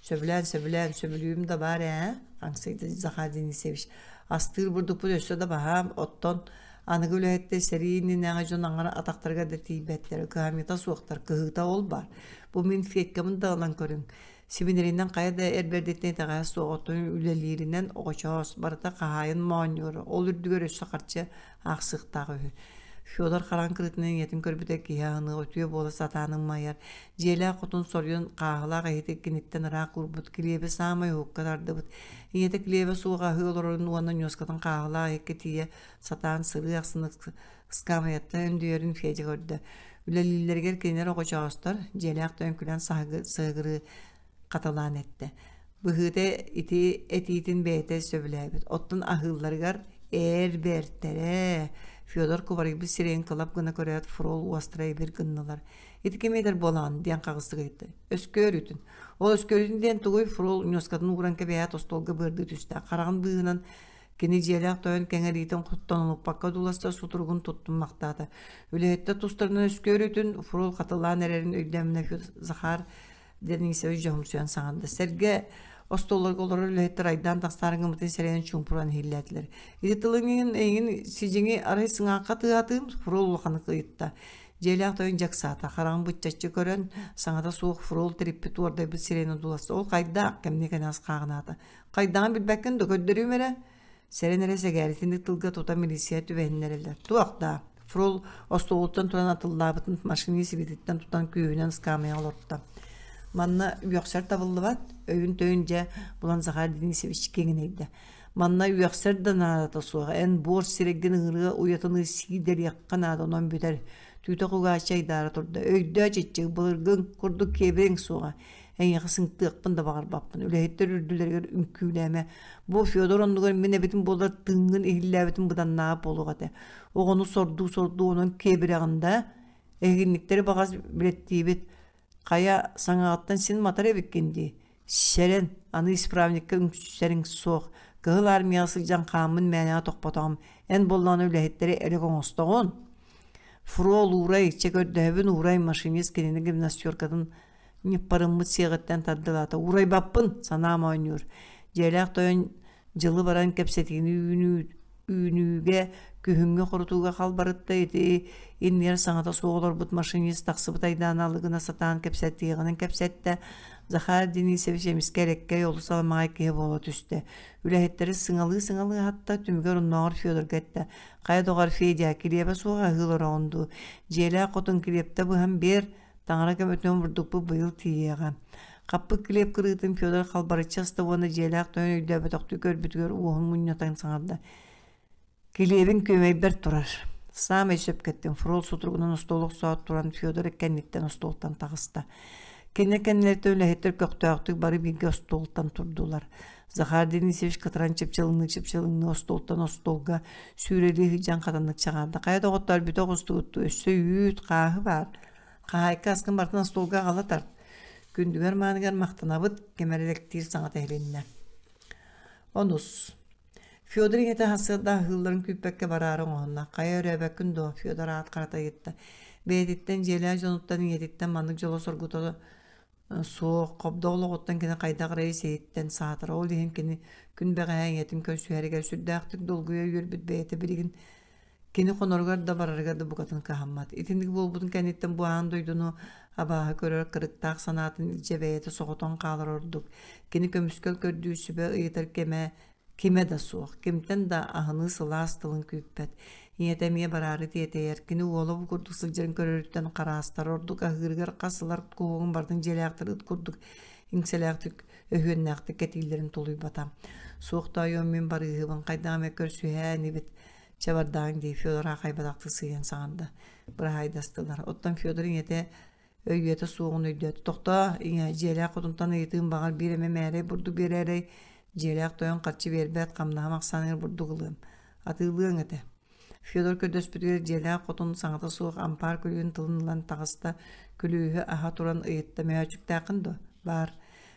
Сөбүлээн, сөбүлээн, сөбүлүүрүм да баар ээ, хаҥсыйда Захар Денисович. Астыыр бурдукпут өссө да баһаам, оттон аныгы үлэһиттэр сэрии иннинээҕи дьон аҥара атахтарыгар да тиийбэттэр, кыһамньыта суохтар, кыһыыта ол баар. Бу мин Федькабын да ылан көрүҥ. Сибинэринэн хайа да эр бэрдиттэн итэҕэһэ суох, оттон үлэлииринэн оҕочоос, барыта хаһаайын моонньуура, ол үрдүгэр өссө харчы аахсыахтаах үһү. Федор хараҥ кырыытынан ийэтин көрбүтэ киһи аһыныах үтүө буола сатаан ыммайар, дьиэлээх хотун соруйан хааһылаах иһити киниттэн ыраах уурбут, килиэби саамай уһукка тардыбыт. Ийэтэ килиэбэ суох аһыы олорорун уонна ньуоскатын хааһылаах иһиккэ тиийэ сатаан сырыы ахсын ыскаамыйаттан өндөйөрүн Федя көрдө. Үлэлииллэригэр кинилэр оҕочоостор, дьиэлээх тойон күлэн саһыгырыы хатылаан эттэ. Быһыыта ити этиитин бэйэтэ сөбүлээбит. Оттон аһыылларыгар ээр бэртэрэ. Федор кубарыйбыт сирэйин кылап гына көрөөт, Фрол уостара ибир гыннылар. Ити ким этэр буолаҕын диэн хаҕыстык ыйытта. Өскөөрүтүн. Ол өскөөрүтүн диэн тугуй? Фрол ньуоскатын ууран кэбиһээт остуолга быардыы түстэ. Хараҕын быыһынан кини дьиэлээх тойон кэҥэриитин хоттонулуппакка одууласта сутуругун туттуммахтаата. Үлэһиттэр тустарынан өскөөрүтүн Фрол хатылаан эрэрин өйдөөмүнэ Захар Денисович дьоһумсуйан саҥарда. Сэргэ остуолларга олорор үлэһиттэр айдаан тахсаары гыммытын сэрэйэн чуумпуран иһиллээтилэр. Ити тылыҥ иһин эйигин сидьиҥи арай сыҥаахха тыаһатыым, Фрол улаханнык ыйытта. Дьиэлээх тойон дьаксаата, хараҕын быччаччы көрөн, саҥата суох Фрол тириппит уордайбыт сирэйин одууласта. Ол хайдаах? Кэмниэ кэнэҕэс хааҕынаата. Хайдаҕын билбэккин да көрдөрүүм эрэ. Сэрэн эрэ сэгээритинник тылга тута милиция түбэһиннэрэллэр. Туох даа? Фрол остуолуттан туран атыллаабытын машинист илиититтэн тутан күүһүнэн ыскаамыйаҕа олорто. Манна үөхсэр табыллыбат, өйүн-төйүн дьэ булан Захар Денисович киҥинэйдэ. Манна үөхсэр да наадата суох, эн буор сирэйгин ыҥырыа уйатыныы сиидэлиэххэ наада, онон бүтэр. Түүтэх угааччы айдаара турда. Өйдөө чиччик, былыргыҥ курдук киэбириҥ суоҕа. Эйиэхэ сыҥтыахпын да баҕарбаппын, үлэһиттэр үрдүлэригэр үҥкүүлээмэ. Бу Федор оннугар мин эбитим буоллар тыыҥҥын иһиллээбитим быданнааҕа буолуох этэ. Оҕону сордуу-сордуу онон киэбирэҕин да? Эһигинниктэри баҕас билэттиибит. Хайа, саҥаҕыттан син матар эбиккин дии. Сэрэн, аны исправникка үҥсэриҥ суох. Кыһыл армияҕа сылдьан хааммын мээнэҕэ тохпотоҕум. Эн буоллаҕына үлэһиттэри элек оҥостоҕун. Фрол уурай, чэ көрдөһөбүн уурай, машинист кинини гимнастеркатын ньыппарыммыт сиэҕиттэн тардылаата. Уурайбаппын, санаам оонньуур. Дьиэлээх тойон дьылы баран кэпсэтиини үүнүүгэ, күһүҥҥү хорутууга халбарытта ити иннигэр саҥата суох олорбут машинист тахсыбыт айдааны алы гына сатаан кэпсэтиэҕинэн кэпсэттэ. Захар Денисович эмискэ элэккэй олус аламаҕай киһи буола түстэ. Үлэһиттэри сыҥалыы-сыҥалыы аһатта, түмүгэр оннооҕор Федорга эттэ: «Хайа доҕор, Федя, килиэбэ суох аһыы олороҕун дуу? Дьиэлээх хотун килиэптэ быһан биэр, Таҥара көмөтүнэн бурдукпут быйыл тиийиэҕэ. Хаппыт килиэп кырыытын Федор халбарыччы аста уонна дьиэлээх тойон өйдөөбөтөхтүү көрбүтүгэр уоһун мунньутан саҥарда. Килиэбин күөмэйбэр турар. Саамай сөпкө эттим. Фрол сутуругунан остуол охсоот туран Федор кэнниттэн остуолтан таҕыста. Кини кэннилэриттэн үлэһиттэр көхтөөхтүк бары бииргэ остуолтан турдулар. Захар Денисович кытаран чыпчылыҥныы-чыпчылыҥныы остуолтан остуолга сүүрэлии сылдьан хатаннык чаҕаарда. Хайа доҕоттоор бүтэ оҕустубут дуо? Өссө үүт, хааһы баар. Хаһаайка аскын барытын остуолга аҕала тарт. Күндүгэр-мааныгар махтанабыт, кэмэрэлэктиир саҥата иһилиннэ. Онус. Федор ийэтэ сарсыарда аһыылларын күүппэккэ бараары оҥоһунна. Хайа өрөөбөккүн дуо? Федор аат харата ыйытта. Бэйэтиттэн, дьиэлээх дьонуттан, ийэтиттэн маннык дьоло-соргута суох, хобдох олоҕуттан кини хайдах эрэ ис-иһиттэн саатара. Ол иһин кини күн бэҕэһээ ийэтин көрсүһэригэр сүрдээхтик долгуйа үөрбүт бэйэтэ билигин кини хоноругар да барарыгар да букатын кыһаммат. Итинник буолбутун кэнниттэн бу аан дойдуну абааһы көрөр кырыктаах санаатын илдьэ бэйэтэ соҕотон хаалар ордук. Кини көмүскэл көрдүүр сүбэ ыйытар кэмэ кимэ да суох, кимтэн да аһыныы сылаас тылын күүппэт. Ийэтэ эмиэ бараары тиэтэйэр. Кини уола бу курдук сылдьарын көрөрүттэн хараастар, ордук аһыырыгар хас ылар куһуогун барытын дьиэлээхтэр ыт курдук иҥсэлээхтик, өһүөннээхтик кэтииллэрин тулуйбата. Суох тоойуом мин барыыһыбын, хайдах эмэ көрсүһээ инибит. Чэ бардааҥ дии, Федор аахайбатахтыы сыыйан саҥарда. Быраһаайдастылар. Оттон Федор ийэтэ өйүөтэ суоҕун өйдөөтө. Тохтоо, ийэ, дьиэлээх хотунтан ыйытыым баҕар биир эмэ мээрэй бурдук биэрээрэй, дьиэлээх тойон харчы биэрбэт, хамнаһым ахсааныгар бурдук ылыам. Атыылыаҥ этэ. Федор көрдөспүтүгэр дьиэлээх хотун саҥата суох ампаар күлүүһүн тылын ылан таҕыста, күлүүһү аһа туран ыйытта мөһөөччүктээххин дуо? Баар.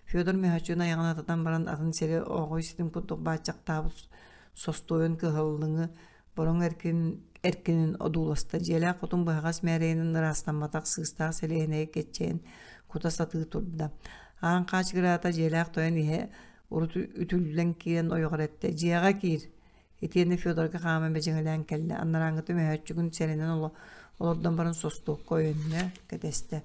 Федор мөһөөччүгүн айаҕын ататан баран атын сири ооҕуй ситим курдук бааччахтаабыт состуойун кыһаллыҥы бороҥ эркин эркинин одууласта. Дьиэлээх хотун быһаҕас мээрэйинэн ыраастамматах сыыстаах сэлиэһинэйи кэччэйэн кута сатыы турда. Аан хаачыгыраата дьиэлээх тойон иһэ урут үтүллэн киирэн ойоҕор эттэ: «Дьиэҕэ киир!» Итиэннэ Федорга хааман бэдьэҥэлээн кэллэ. Анарааҥҥыта мөһөөччүгүн сэрэнэн олордон баран состуокка ойонно, кэтэстэ.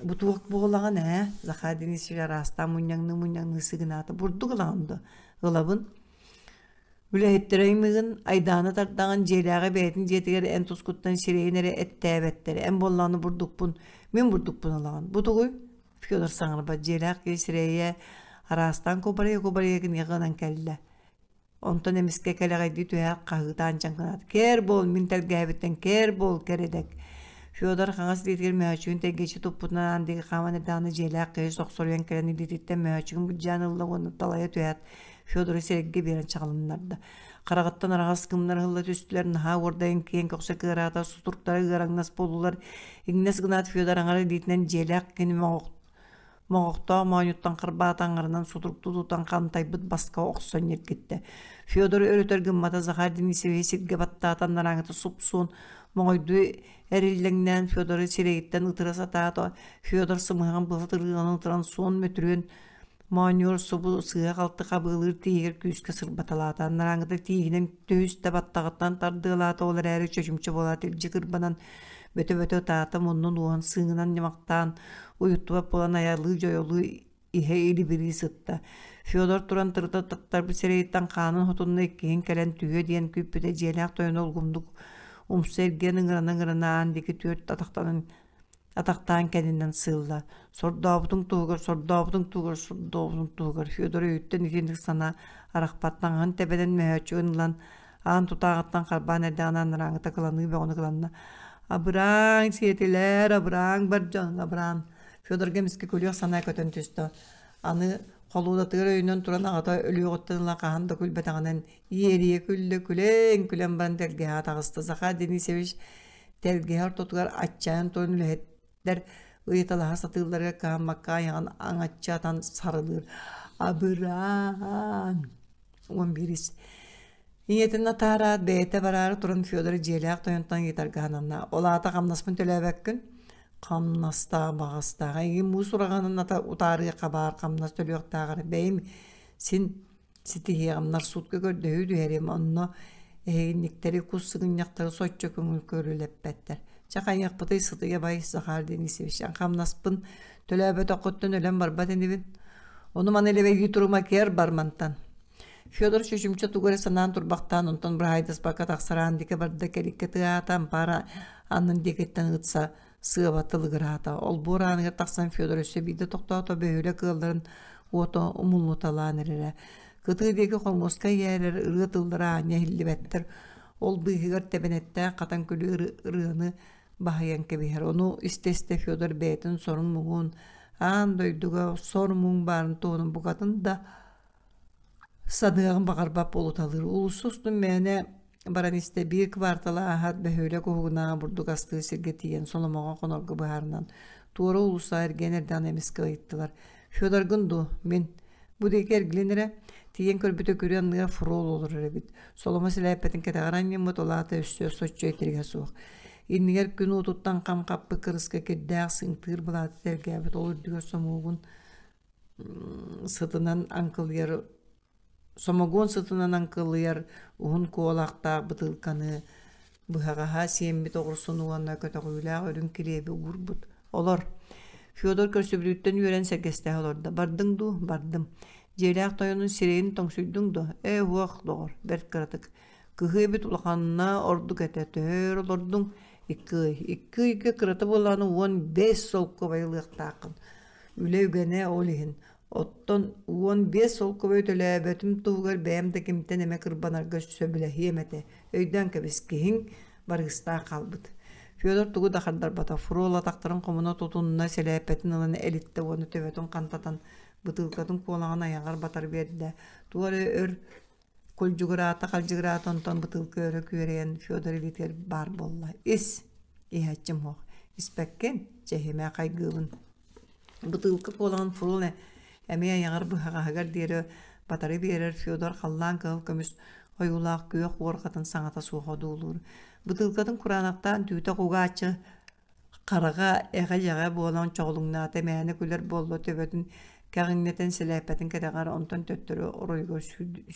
Бу туох буолаҕын ээ? Захар Денисович араастаан мунньаҥныы-мунньаҥныы сыгынаата. Бурдук ылаҕын дуо? Ылабын. Үлэһиттэрэ аймыгын, айдааны тардаҕын, дьиэлээҕи бэйэтин дьиэтигэр эн тускуттан сирэйин эрэ эттээбэттэр. Эн буоллаҕына бурдукпун, мин бурдукпун ылаҕын. Бу тугуй? Федор саҥарбат. Дьиэлээх киһи сирэйэ араастаан кубарыйа-кубарыйа киниэхэ ынан кэллэ. Онтон эмискэ кэлэҕэйдии түһээт хаһыытаан чаҥкынаат: «Кээр буол, мин тэлгээбиттэн кээр буол, кэрэдэк!» Федор хаҥас илиитигэр мөһөөччүгүн тэйгэччи туппутунан аан диэки хааман эрдэҕинэ дьиэлээх киһи сохсоруйан кэлэн илиититтэн мөһөөччүгүн былдьаан ылла уонна талайа түһээт Федору сирэйгэ биэрэн чаҕылыннарда. Хараҕыттан араҕас кымнар ыһылла түстүлэр, наһаа уордайан киэҥ көхсө кыараата, сутуруктара ыараҥнас буоллулар. Иҥнэс гынаат Федор аҥар илиитинэн дьиэлээх кини моҕохтоох моонньуттан харбаата аҥарынан сутуруктуу тутан хантайбыт баска охсон ньиргиттэ. Федор өрүтэр гыммата Захар Денисовиһы сиргэ баттаатан нарааҥыта суп-суон моҥойдуу эриллэҥнээн Федоры сирэйиттэн ытыра сатаата. Федор сымыһаҕын былыт ырыанан ытыран суон мөтүрүөн моонньугар субу сыыһа-халты хабыалыыр тииһигэр күүскэ сырбаталаата. Анарааҥҥыта тииһинэн түһүстэ баттаҕыттан тардыалаата, ол эрээри чочумча буолаат илдьи кырбанан бөтө-бөтө ытаата, муннун уоһун сыыҥынан ньамахтаан уйуттубат буолан айалыы-дьойолуу иһэ илибирии сытта. Федор туран тырыта таттарбыт сирэйиттэн хаанын хотунна иккиһин кэлэн түһүө диэн күүппүтэ дьиэлээх тойоно улгумнук умса эргийэн ыҥырана-ыҥырана аан диэки түөрт атахтанан атахтаан кэннинэн сыылла. Сордообутуҥ туһугар, сордообутуҥ туһугар, сордообутуҥ туһугар Федор өйүттэн итинник санаа арахпат таҥаһын тэбэнэн мөһөөччүгүн ылан аан тутааҕыттан харбаан эрдэҕинэ анарааҥҥыта кыланыы бөҕөнү кыланна. Абырааҥ сиэтилэр, абырааҥ бар дьон, абыраан. Федорга эмискэ күлүөх санаа көтөн түстэ. Аны холуодатыгар өйөнөн туран аҕата өлүөҕүттэн ыла хаһан да күлбэтэҕинэн иэрийэ күллэ, күлэн күлэн баран тэлгэһэҕэ таҕыста. Захар Денисович Тэлгэһэ ортотугар аччаан туран үлэһиттэр ыйыталаһа сатыылларыгар кыһаммакка айаҕын аҥаччы атан сарылыыр «Абыраан!» 11 Ийэтин атаараат бэйэтэ бараары туран Федор дьиэлээх тойонтон ыйытарга сананна. Ол аата хамнаспын төлөөбөккүн? Хамнастаах баҕастаах. Эйигин муус ураҕаһынан утаарыахха баар хамнас төлүөхтээҕэр бэйэм син Ситиһиэҕим нарсуутка көрдөһүү түһэриэм, онно эһигинниктэри кус сыгынньахтары соччо көҥүл көрүлэппэттэр. Чэ хайыахпытый сытыйа бай Захар Денисович, хамнаспын төлөөбөтөххүттэн өлөн барбат инибин. Ону маны илэбэйдии турума киэр бар мантан. Федор чочумча тугу эрэ санаан турбахтаан, онтон быраһаайдаспакка тахсараан диэки барда кэликкэ тыаата, ампаара аннын диэкиттэн ытса сыаба тылыгыраата. Олбуор ааныгар тахсан Федор өссө биирдэ тохтоото, бөһүөлэк ыалларын уота умуллуталаан эрэрэ. Кытыы диэки хомуоска иһээрэр ырыа тыллара аанньа иһиллибэттэр. Ол быыһыгар тэбэнэттээх хатан күлүү ырыаны баһыйан кэбиһэр. Ону истэ-истэ Федор бэйэтин сорун-муҥун, аан дойдуга сор-муҥ баарын туһунан букатын да. Саныаҕын баҕарбат буолуталыыр. Уулусса устун мээнэ баран истэ биир кварталы ааһаат бөһүөлэк уһугунааҕы бурдук астыыр сиргэ тиийэн соломоҕо хонорго быһаарынан туора уулуссаҕа эргийэн эрдэҕинэ эмискэ ыйыттылар: «Федоргын дуу, мин Бу диэки эргилин эрэ, тиийэн көрбүтэ күрүө анныгар фрол олорор эбит. Соломо сэлээппэтин кэтэҕэр анньыммыт, ол аата өссө соччо итиригэ суох. Иннигэр күн уотуттан хам хаппыт кырыска кирдээх сыҥтыыр былааты тэлгээбит, ол үрдүгэр сомуогун сытынан аҥкылыйар сомогуон сытынан аҥкылыйар уһун куолаахтаах бытыылканы быһаҕаһа сиэммит оҕурсун уонна көтөҕүүлээх үрүҥ килиэби уурбут. Олор. Федор көрсүбүтүттэн үөрэн сэргэстэһэ олордо. Бардыҥ дуу? Бардым. Дьиэлээх тойонун сирэйин тоҥсуйдуҥ дуо? Ээ, уох, доҕор, бэрт кыратык. Кыһыы эбит улаханна ордук этэ. Төһө өр олордуҥ? Икки ый. Икки ыйга кырата буоллаҕына 15 солкуобай ылыахтааххын. Үлэ үгэнэ ол иһин. Оттон 15 солкуобай төлөөбөтүм туһугар бэйэм да кимтэн эмэ кырбанарга сөбүлэһиэм этэ. Өйдөөн кэбис, киһиҥ барыыстаах хаалбыт. Федор тугу да хардарбата, Фрол атахтарын хомуна тутунна, сэлээппэтин ылан элиттэ уонна төбөтүн хантатан, бытыылкатын куолаҕын айаҕар батар биэрдэ. Туох эрэ өр кулдьугураата-халдьыгыраата онтон бытыылка өрө күөрэйэн Федор илиитигэр баар буолла. Ис, иһээччим суох. Испэккин, чэһимэ хайгыыбын. Бытыылка куолаҕын Фрол эмиэ айаҕар быһаҕаһыгар диэри батары биэрэр Федор халлаан кыһыл көмүс ойуулаах күөх уорҕатын саҥата суох одуулуур. Бытыылкатын кураанахтаан түүтэх угааччы хараҕа эҕэ-дьэҕэ буолан чоҕулуҥнаата мээнэ күлэр буолла төбөтүн кэҕиҥнэтэн сэлээппэтин кэтэҕэр онтон төттөрү оройугар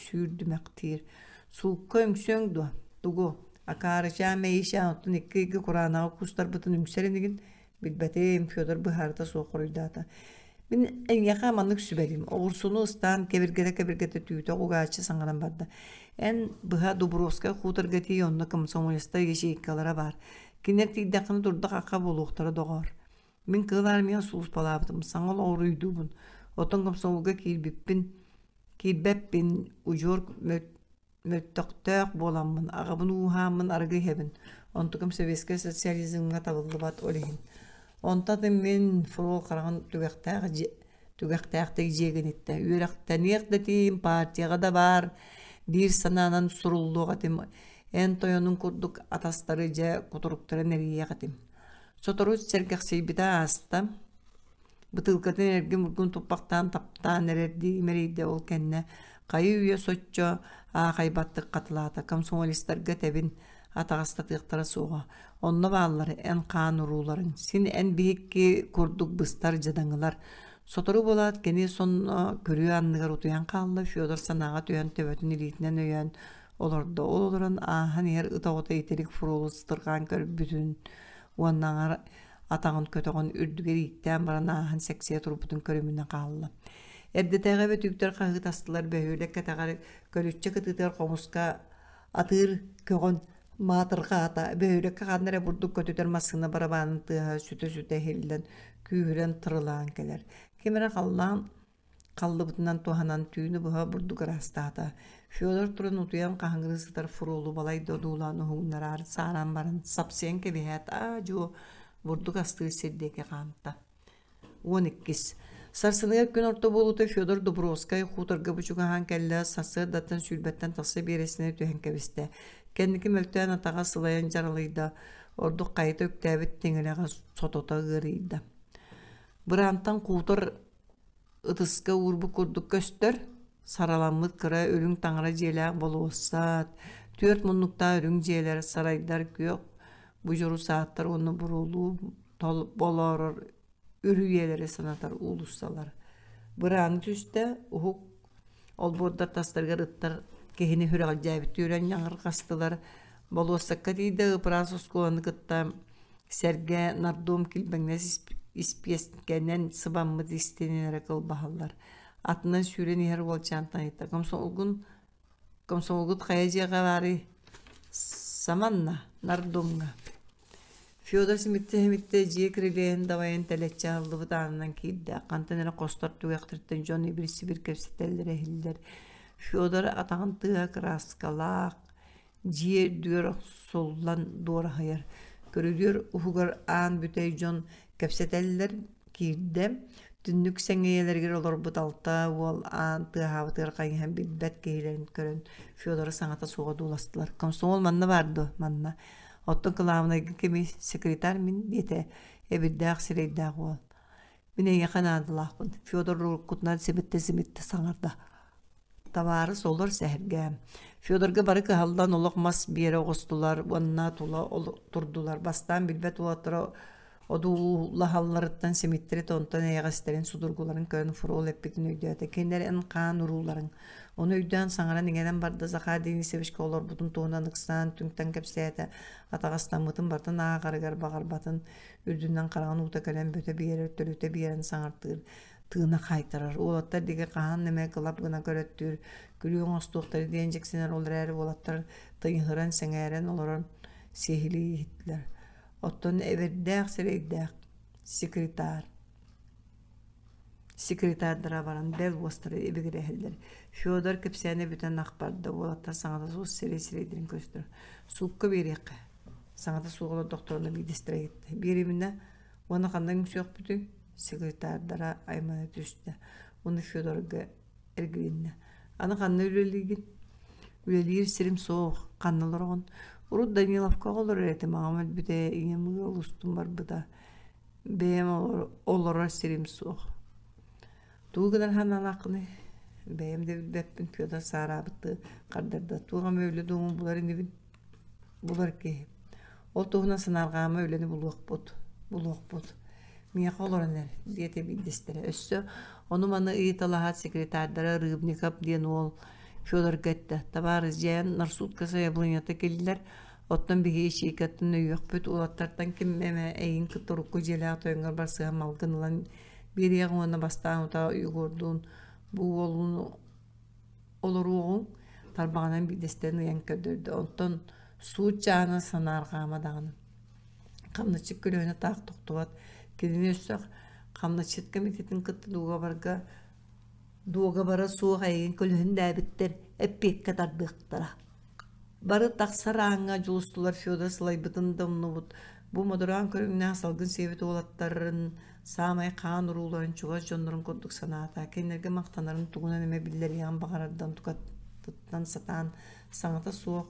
сүүрдүмэхтиир. Суукка үҥсүөҥ дуо? Тугу? Акаарычаан мэйиичээн оттон икки ыйга кураанаҕы куустарбытын үҥсэр инигин Билбэтим, Федор быһаарыта суох хоруйдаата. Мин эйиэхэ маннык сүбэлиим. Оҕурсуну ыстаан кэбиргэтэ-кэбиргэтэ түүтэ угааччы саҥаран барда. Эн быһа Дубровскай хуторга тиий онно комсомолецтар ячейкалара баар. Кинилэр тиийдэххинэ турдах-ахха буолуохтара доҕоор. Мин Кыһыл Армияҕа сулууспалаабытым, саҥа олоҕуруйдуубун. Оттон комсомолга киирбиппин, киирбэппин, удьуор Мөлтөхтөөх буоламмын, аҕабын ууһааммын арыгы иһэбин, онтукам сэбиэскэй социализмҥа табыллыбат ол иһин. Онтон атын мин Фрол хараҕын түгэхтээх дьиэ түгэхтээхтик дьиэгиниттэ. Үөрэхтэниэх да этим, партияҕа да баар биир санаанан суруллуох этим, эн тойонуҥ курдук атастары дьэ кутуруктарын эрийиэх этим. Сотору сэргэхсийбитэ ааста. Бытыылкатын эргин-мургун туппахтаан таптаан эрэрдии имэрийдэ ол кэннэ хайыы-үйэ соччо аахайбаттык хатылаата комсомолецтарга тэбин атаҕастатыахтара суоҕа онно бааллар эн хаан урууларыҥ син эн биһикки курдук быстар дьадаҥылар сотору буолаат кини сонно күрүө анныгар утуйан хаалла Федор санааҕа түһэн төбөтүн илиитинэн өйөөн олордо ол олорон ааһан иһэр ыт оҕото итирик фролу сытырҕаан көрбүтүн уонна аҥар атаҕын көтөҕөн үрдүгэр ииктээн баран ааһан сэксийэ турбутун көрүмүнэ хаалла. Эрдэтээҕи бөтүүктэр хаһыытастылар бөһүөлэк кэтэҕэр көлүччэ кытыытыгар хомуска атыыр көҕөн маатырҕаата бөһүөлэккэ ханна эрэ бурдук көтүтэр массыына барабаанын тыаһа сүтэ-сүтэ иһиллэн күүһүрэн тырылаан кэлэр. Ким эрэ халлаан Халлыбытынан туһанан түүнү быһа бурдук ыраастаата. Федор туран утуйан хаһыҥырыы сытар фролу балайда одуулаан уһугуннараары саараан баран сапсыйан кэбиһээт аа-дьуо бурдук астыыр сир диэки хаамта. 12. Сарсыныгар күн орто буолуута Федор Дубровскай хуторга бучугаһаан кэллэ, сарсыардаттан сүүрбэттэн тахса биэрэсинэ түһэн кэбистэ. Кэнники мөлтөөн атаҕа сылайан дьаралыйда, ордук хайыта үктээбит тиҥилэҕэ сотото ыарыйда. Быраантан хутор ытыска уурбут курдук көстөр, сараламмыт кыра үрүҥ таҥара дьиэлээх болуоссат, түөрт муннуктаах үрүҥ дьиэлэр, сарайдар, күөх будьуру сааттар уонна буруолуу болоорор үрүйэлэри санатар уулуссалар. Бырааны түстэ, уһук олбуордар тастарыгар ыттар киһини сүрэҕэлдьээбит үрэн ньаҥырҕастылар. Болуоссакка тиийдэ ыпыраас оскуоланы кытта Сэргэ нардом килбэҥнэс испиэскэнэн сыбаммыт истиэнэлэрэ эрэ кылбаһаллар. Атынан сүүрэн иһэр уолчаантан ыйытта: «Комсомолгун комсомолгут хайа дьиэҕэ баарый?» «Саманна, нардомҥа». Федор симиттэ-симиттэ дьиэ кирилиэһин дабайан тэлэччи аһыллыбыт аанынан киирдэ. Хантан эрэ хостор түгэхтэриттэн дьон ибир-сибир кэпсэтэллэрэ иһиллэр. Федор атаҕын тыаһа кырааскалаах, Дьиэ үрдүгэр охсуллан дуораһыйар, көрүдүөр уһугар аан бүтэй дьон кэпсэтэллэр киирдэ. Түннүк сэҥийэлэригэр олорбут алта уол аан тыаһаабытыгар хайыһан билбэт киһилэрин көрөн Федоры саҥата суох одууластылар. «Комсомол манна баар дуо?» «Манна». «Оттон кылаабынайга кимий?» «Секретарь мин» диэтэ эбирдээх сирэйдээх уол. «Мин эйиэхэ наадалаахпын», Федор уруккутунан симиттэ-симиттэ саҥарда. Табаарыс олор сэһэргээн. Федорга бары кыһаллан олох мас биэрэ оҕустулар уонна тула турдулар. Бастаан билбэт уолаттара одуулаһалларыттан симиттэри тонтон эйэҕэстэрин судургуларын көрөн Фрол эппитин өйдөөтө. Кинилэр эн хаан урууларыҥ. Ону өйдөөн саҥаран-иҥэрэн барда Захар Денисовичка олорбутун туһунан ыксаан түҥтэн кэпсээтэ. Атаҕастаммытын барытын ааҕарыгар баҕарбатын үрдүнэн хараҕын уута кэлэн бөтө биэрэр, төлүтэ биэрэн саҥартыыр тыына хаайтарар. Уолаттар диэки хаһан эмэ кылап гына көрөттүүр, күлүү оҥостуохтара диэн дьиксинэр, ол эрээри уолаттар тыйыһыран, сэҥээрэн олорон сиһилии иһиттилэр. Оттон эбэрдээх сирэйдээх секретарь секретардара баран бэл уостара ибигирэһэллэр. Федор кэпсээнэ бүтэн ах барда, уолаттар саҥата суох сирэй-сирэйдэрин көстөр. Суукка биэриэххэ. Саҥата суох олордохторуна биирдэстэрэ ыйытта. Биэриминэ Уонна ханна үҥсүөхпүтүй? Секретардара аймана түстэ уонна Федорга эргилиннэ. Аны ханна үлэлиигин? Үлэлиир сирим суох. Ханна олороҕун? Урут Даниловка олорор этим, аҕам өлбүтэ, ийэм ыал устун барбыта. Бэйэм олорор сирим суох. Тугу гынар санаалааххыный? Бэйэм да билбэппин, Федор саараабыттыы хардарда. Туох эмэ үлэ дуомун булар инибин. Булар киһи. Ол туһунан санаарҕаама үлэни булуохпут, булуохпут. Миэхэ олорон эр, диэтэ биирдэстэрэ. Өссө ону-маны ыйыталаһаат секретардара Рыбников диэн уол Федорга эттэ: «Табаарыс, дьээн Нарсутка сайабылыанньата киллэр, оттон биһиги ячейкаттан өйүөхпүт, уолаттартан ким эмэ эйигин кытта урукку дьиэлээх тойоҥҥор барсыһан малгын ылан биэриэҕиҥ уонна бастаан утаа Егордуун бу уолун олоруоҕуҥ тарбаҕынан биирдэстэрин ыйан көрдөрдө. Онтон суут чаана санаарҕаама даҕаны. Хамначчыт көлөһүнэ таах тохтубат. Кинини өссө хамначчыт комитетын кытта дуогабарга дуогабара суох эйигин көлөһүн дээбиттэр эппиэккэ тардыахтара. Бары тахсар ааҥҥа дьулустулар Федор сылайбытын да умнубут. Бу модураан көрүҥнээх салгын сиэбит уолаттарын саамай хаан урууларын чугас дьоннорун курдук санаата. Кинилэргэ махтанарын тугунан эмэ биллэриэҕин баҕарардан тукатыттан сатаан саҥата суох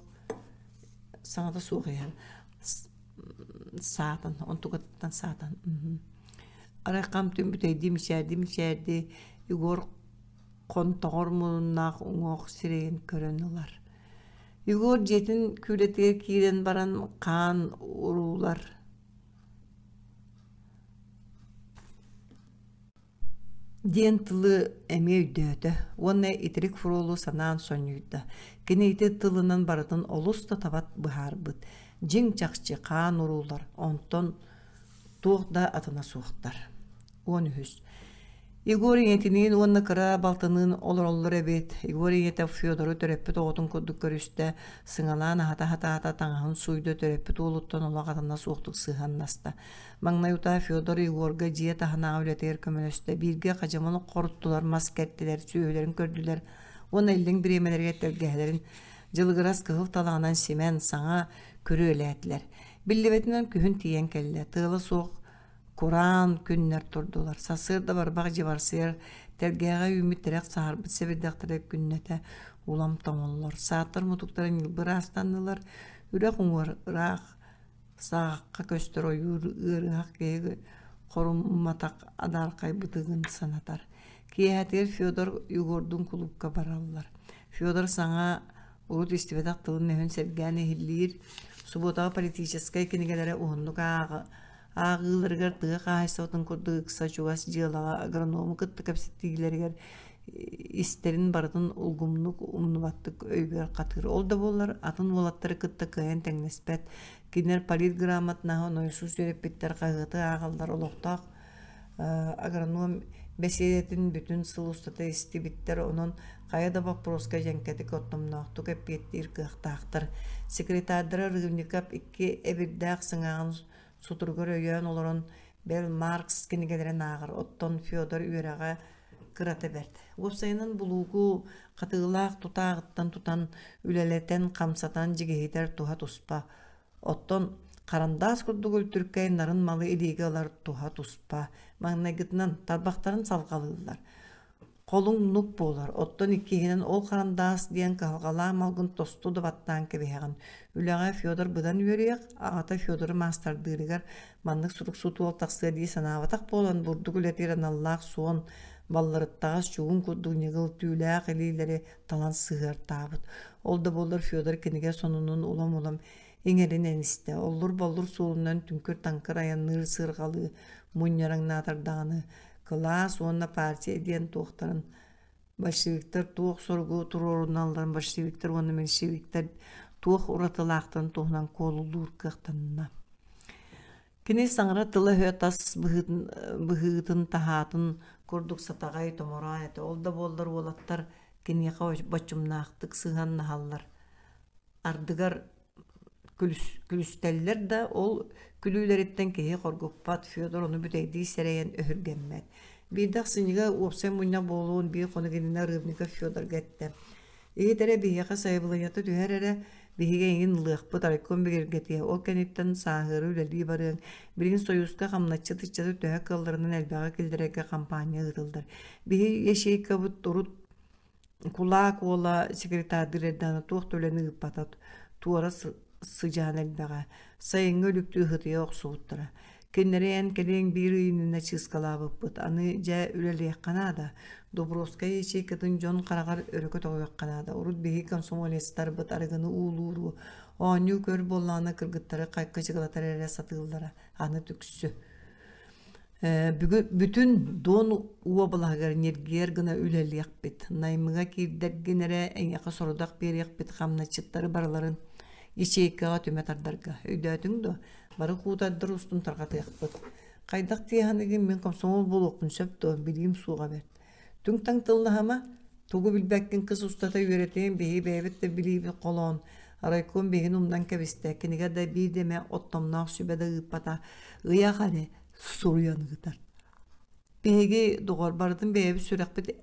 саҥата суох иһэр. Саатан, онтукатыттан саатан. Арай хам түн бүтэйдии мичээрдии-мичээрдии Егор хонтоҕор мунуннаах уҥуох сирэйин көрөн ылар. Егор дьиэтин күүлэтигэр киирэн баран хаан уруулар диэн тылы эмиэ өйдөөтө уонна итирик Фролу санаан сонньуйда. Кини ити тылынан барытын олус да табат быһаарбыт. Дьиҥ чахчы хаан уруулар, онтон туох да атына суохтар. 13. Егор ийэтиниин уонна кыра балтыныын олороллор эбит. Егор ийэтэ Федору төрөппүт оҕотун курдук көрүстэ, сыҥалаан аһата-аһатаата, таҥаһын сууйда, төрөппүт уолуттан олох атына суохтук сыһыаннаста. Маҥнай утаа Федор Егорга дьиэ таһынааҕы үлэтигэр көмөлөстө. Бииргэ хадьымал хоруттулар, мас кэртилэр, сүөһүлэрин көрдүлэр уонна иллэҥ бириэмэлэригэр тэлгэһэлэрин дьылыгырас кыһыл талаҕынан симэн, саҥа күрүөлээтилэр. Биллибэтинэн күһүн тиийэн кэллэ. Тыала суох Кураан күннэр турдулар. Сарсыарда барбах дьыбарсыйар, тэлгээҕэ үүммүт тирэх саһарбыт сэбирдэхтэрэ күннэтэ улам тоҥоллор. Сааттар мутуктара ньылбы ыраастаннылар. Үрэх уҥуор ыраах саҕахха көстөр ойуур ыарыһах киһи хорумматах адаархайбытыгын санатар. Киэһэтигэр Федор Егордуун кулуупка бараллар. Федор саҥа урут истибэтэх тылын-өһүн сэргээн иһиллиир, субуотаҕа политическай кинигэлэрэ уһуннук ааҕа Ааҕыыларыгар тыа хаһаайыстыбатын курдук ыкса чугас дьыалаҕа агроному кытта кэпсэтиилэригэр истэрин барытын улгумнук умнубаттык өйүгэр хатыыр. Ол да буоллар атын уолаттары кытта кыайан тэҥнэспэт. Кинилэр политграмотнаһы нойосуус үөрэппиттэр хаһыаты ааҕаллар олохтоох агроном бэсиэдэтин бүтүн сыл устата истибиттэр, онон хайа да боппуруоска дьэҥкэтик оттомноохтук эппиэттиир кыахтаахтар. Секретардара Рыбников икки эбирдээх сыҥааҕын сутуругар өйөөн олорон бэл Маркс кинигэлэрин ааҕар, оттон Федор үөрэҕэ кырата бэрт. Уопсайынан булуугу хатыылаах тутааҕыттан тутан, үлэлэтэн, хамсатан дьигиһитэр туһа туспа. Оттон Харандаас курдук үлтүркэй нарын малы илиигэ ылар туһа туспа. Маҥнайгытынан тарбахтарын салҕалыыллар. Холуҥ нук буолар, оттон иккиһинэн ол харандаас диэн кыһалҕалаах малгын тосту да баттаан кэбиһэҕин. Үлэҕэ Федор быдан үөрүйэх, аҕата Федоры маастардыырыгар маннык суруксут уол тахсыа дии санаабатах буолан, бурдук үлэтигэр аналлаах суон, балларыттаҕас чугун курдук ньыгыл түүлээх илиилэри талан сыһыартаабыт. Ол да буоллар Федор кинигэ сонунун улам-улам иҥэринэн истэ. Оллур-боллур суолунан түҥкүр-таҥкыр айанныыр сыарҕалыы мунньараҥнаатар даҕаны кылаас уонна партия диэн туохтарын большевиктар туох соругу туруоруналларын большевиктар уонна меньшевиктэр туох уратылаахтарын туһунан куолулуур кыахтанна. Кини саҥара тыла-өһө тас быһыытын, быһыытын-таһаатын курдук сатаҕай томороон этэ. Ол да буоллар уолаттар киниэхэ боччумнаахтык сыһыаннаһаллар. Ардыгар күлүстэллэр да, ол күлүүлэриттэн киһи хоргуппат, Федор ону бүтэйдии сэрэйэн өһүргэммэт. Биирдэ ахсынньыга уопсай мунньах буолуон биир хонук иннинэ Рыбников Федорга эттэ: «Иһит эрэ биһиэхэ сайабылыанньата түһэр эрэ, биһиги эйигин ылыахпыт, райком бигэргэтиэ, ол кэнниттэн сааһыары үлэлии барыаҥ. Билигин Союзка хамначчыт ыччаты төһө кыалларынан элбэҕи киллэрэргэ хампаанньа ыытыллар. Биһи ячейкабыт урут Кулаак уола секретардыыр эрдэҕинэ туох да үлэни ыыппата, туора сыдьаан элбэҕэ, сайыҥҥы өлүктүү ыһытыйа охсубуттара. Кинилэри эн кэлиэҥ биир ый иннинэ чыыскалаабыппыт, аны дьэ үлэлиэххэ наада. Дубровскай ячейкатын дьон хараҕар өрө көтөҕүөххэ наада. Урут биһиги комсомолецтарбыт арыгыны уулууру, оонньуу-көр буоллаҕына кыргыттары кычыгылатар эрэ сатыыллара, аны түксү. Бүтүн Дон уобалаһыгар ньиргиэр гына үлэлиэхпит, наймыга киирдэргин эрэ эйиэхэ сорудах биэриэхпит хамначчыттары барыларын ячейкаҕа түмэ тардарга. Өйдөөтүҥ дуо? Бары куутардар устун тарҕатыахпыт. Хайдах тиэханыгын мин комсомол буолуохпун сөп дуо? Билиим суоҕа бэрт. Түҥ-таҥ тыллаһыма, тугу билбэккин кыс устата үөрэтиэм биһиги бэйэбит да билиибит холоон, райком биһигини умнан кэбистэ, кинигэ да биир эмэ оттомноох сүбэ да ыыппата, ыйаах эрэ суруйан ыытар. Биһиги доҕор барытын бэйэбит сүрэхпит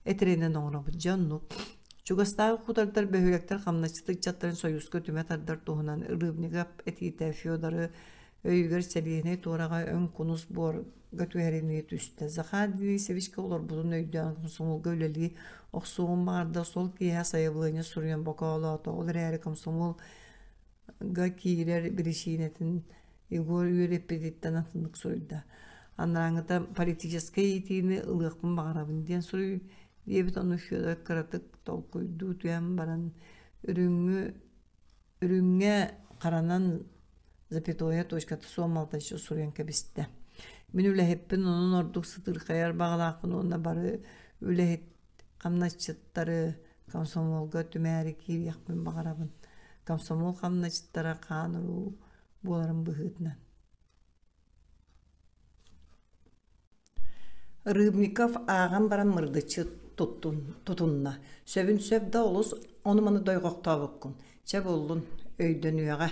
этэринэн оҥоробут дьэ оннук. Чугастааҕы хутордар бөһүөлэктэр хамначчыт ыччаттарын Союзка түмэ тардар туһунан Рыбников этиитэ Федоры өйүгэр сэлиэһинэй туораҕа өҥ кунус буорга түһэринии түстэ. Захар Денисовичка олорбутун өйдөөн комсомолга үлэлии охсуоҕун баҕарда, сол киэһэ сайабылыанньа суруйан бокоолоото. Ол эрээри комсомолга киирэр биричиинэтин Егор үөрэппититтэн атыннык суруйда. Анарааҥҥыта политическай иитиини ылыахпын баҕарабын диэн суруй диэбит, ону Федор кыратык толкуйдуу түһэн баран үрүҥҥү Үрүҥҥэ харанан запятая точката суон малтаччы суруйан кэбистэ. Мин үлэһиппин онон ордук сытыырхайар баҕалаахпын уонна бары үлэһит хамначчыттары комсомолга түмээри киириэхпин баҕарабын. Комсомол хамначчыттара хаан уруу буоларын быһыытынан. Рыбников ааҕан баран мырдыччы тутунна: «Сөбүн сөп да олус ону-маны дойҕохтообуккун, чэ буоллун, өйдөнүөҕэ»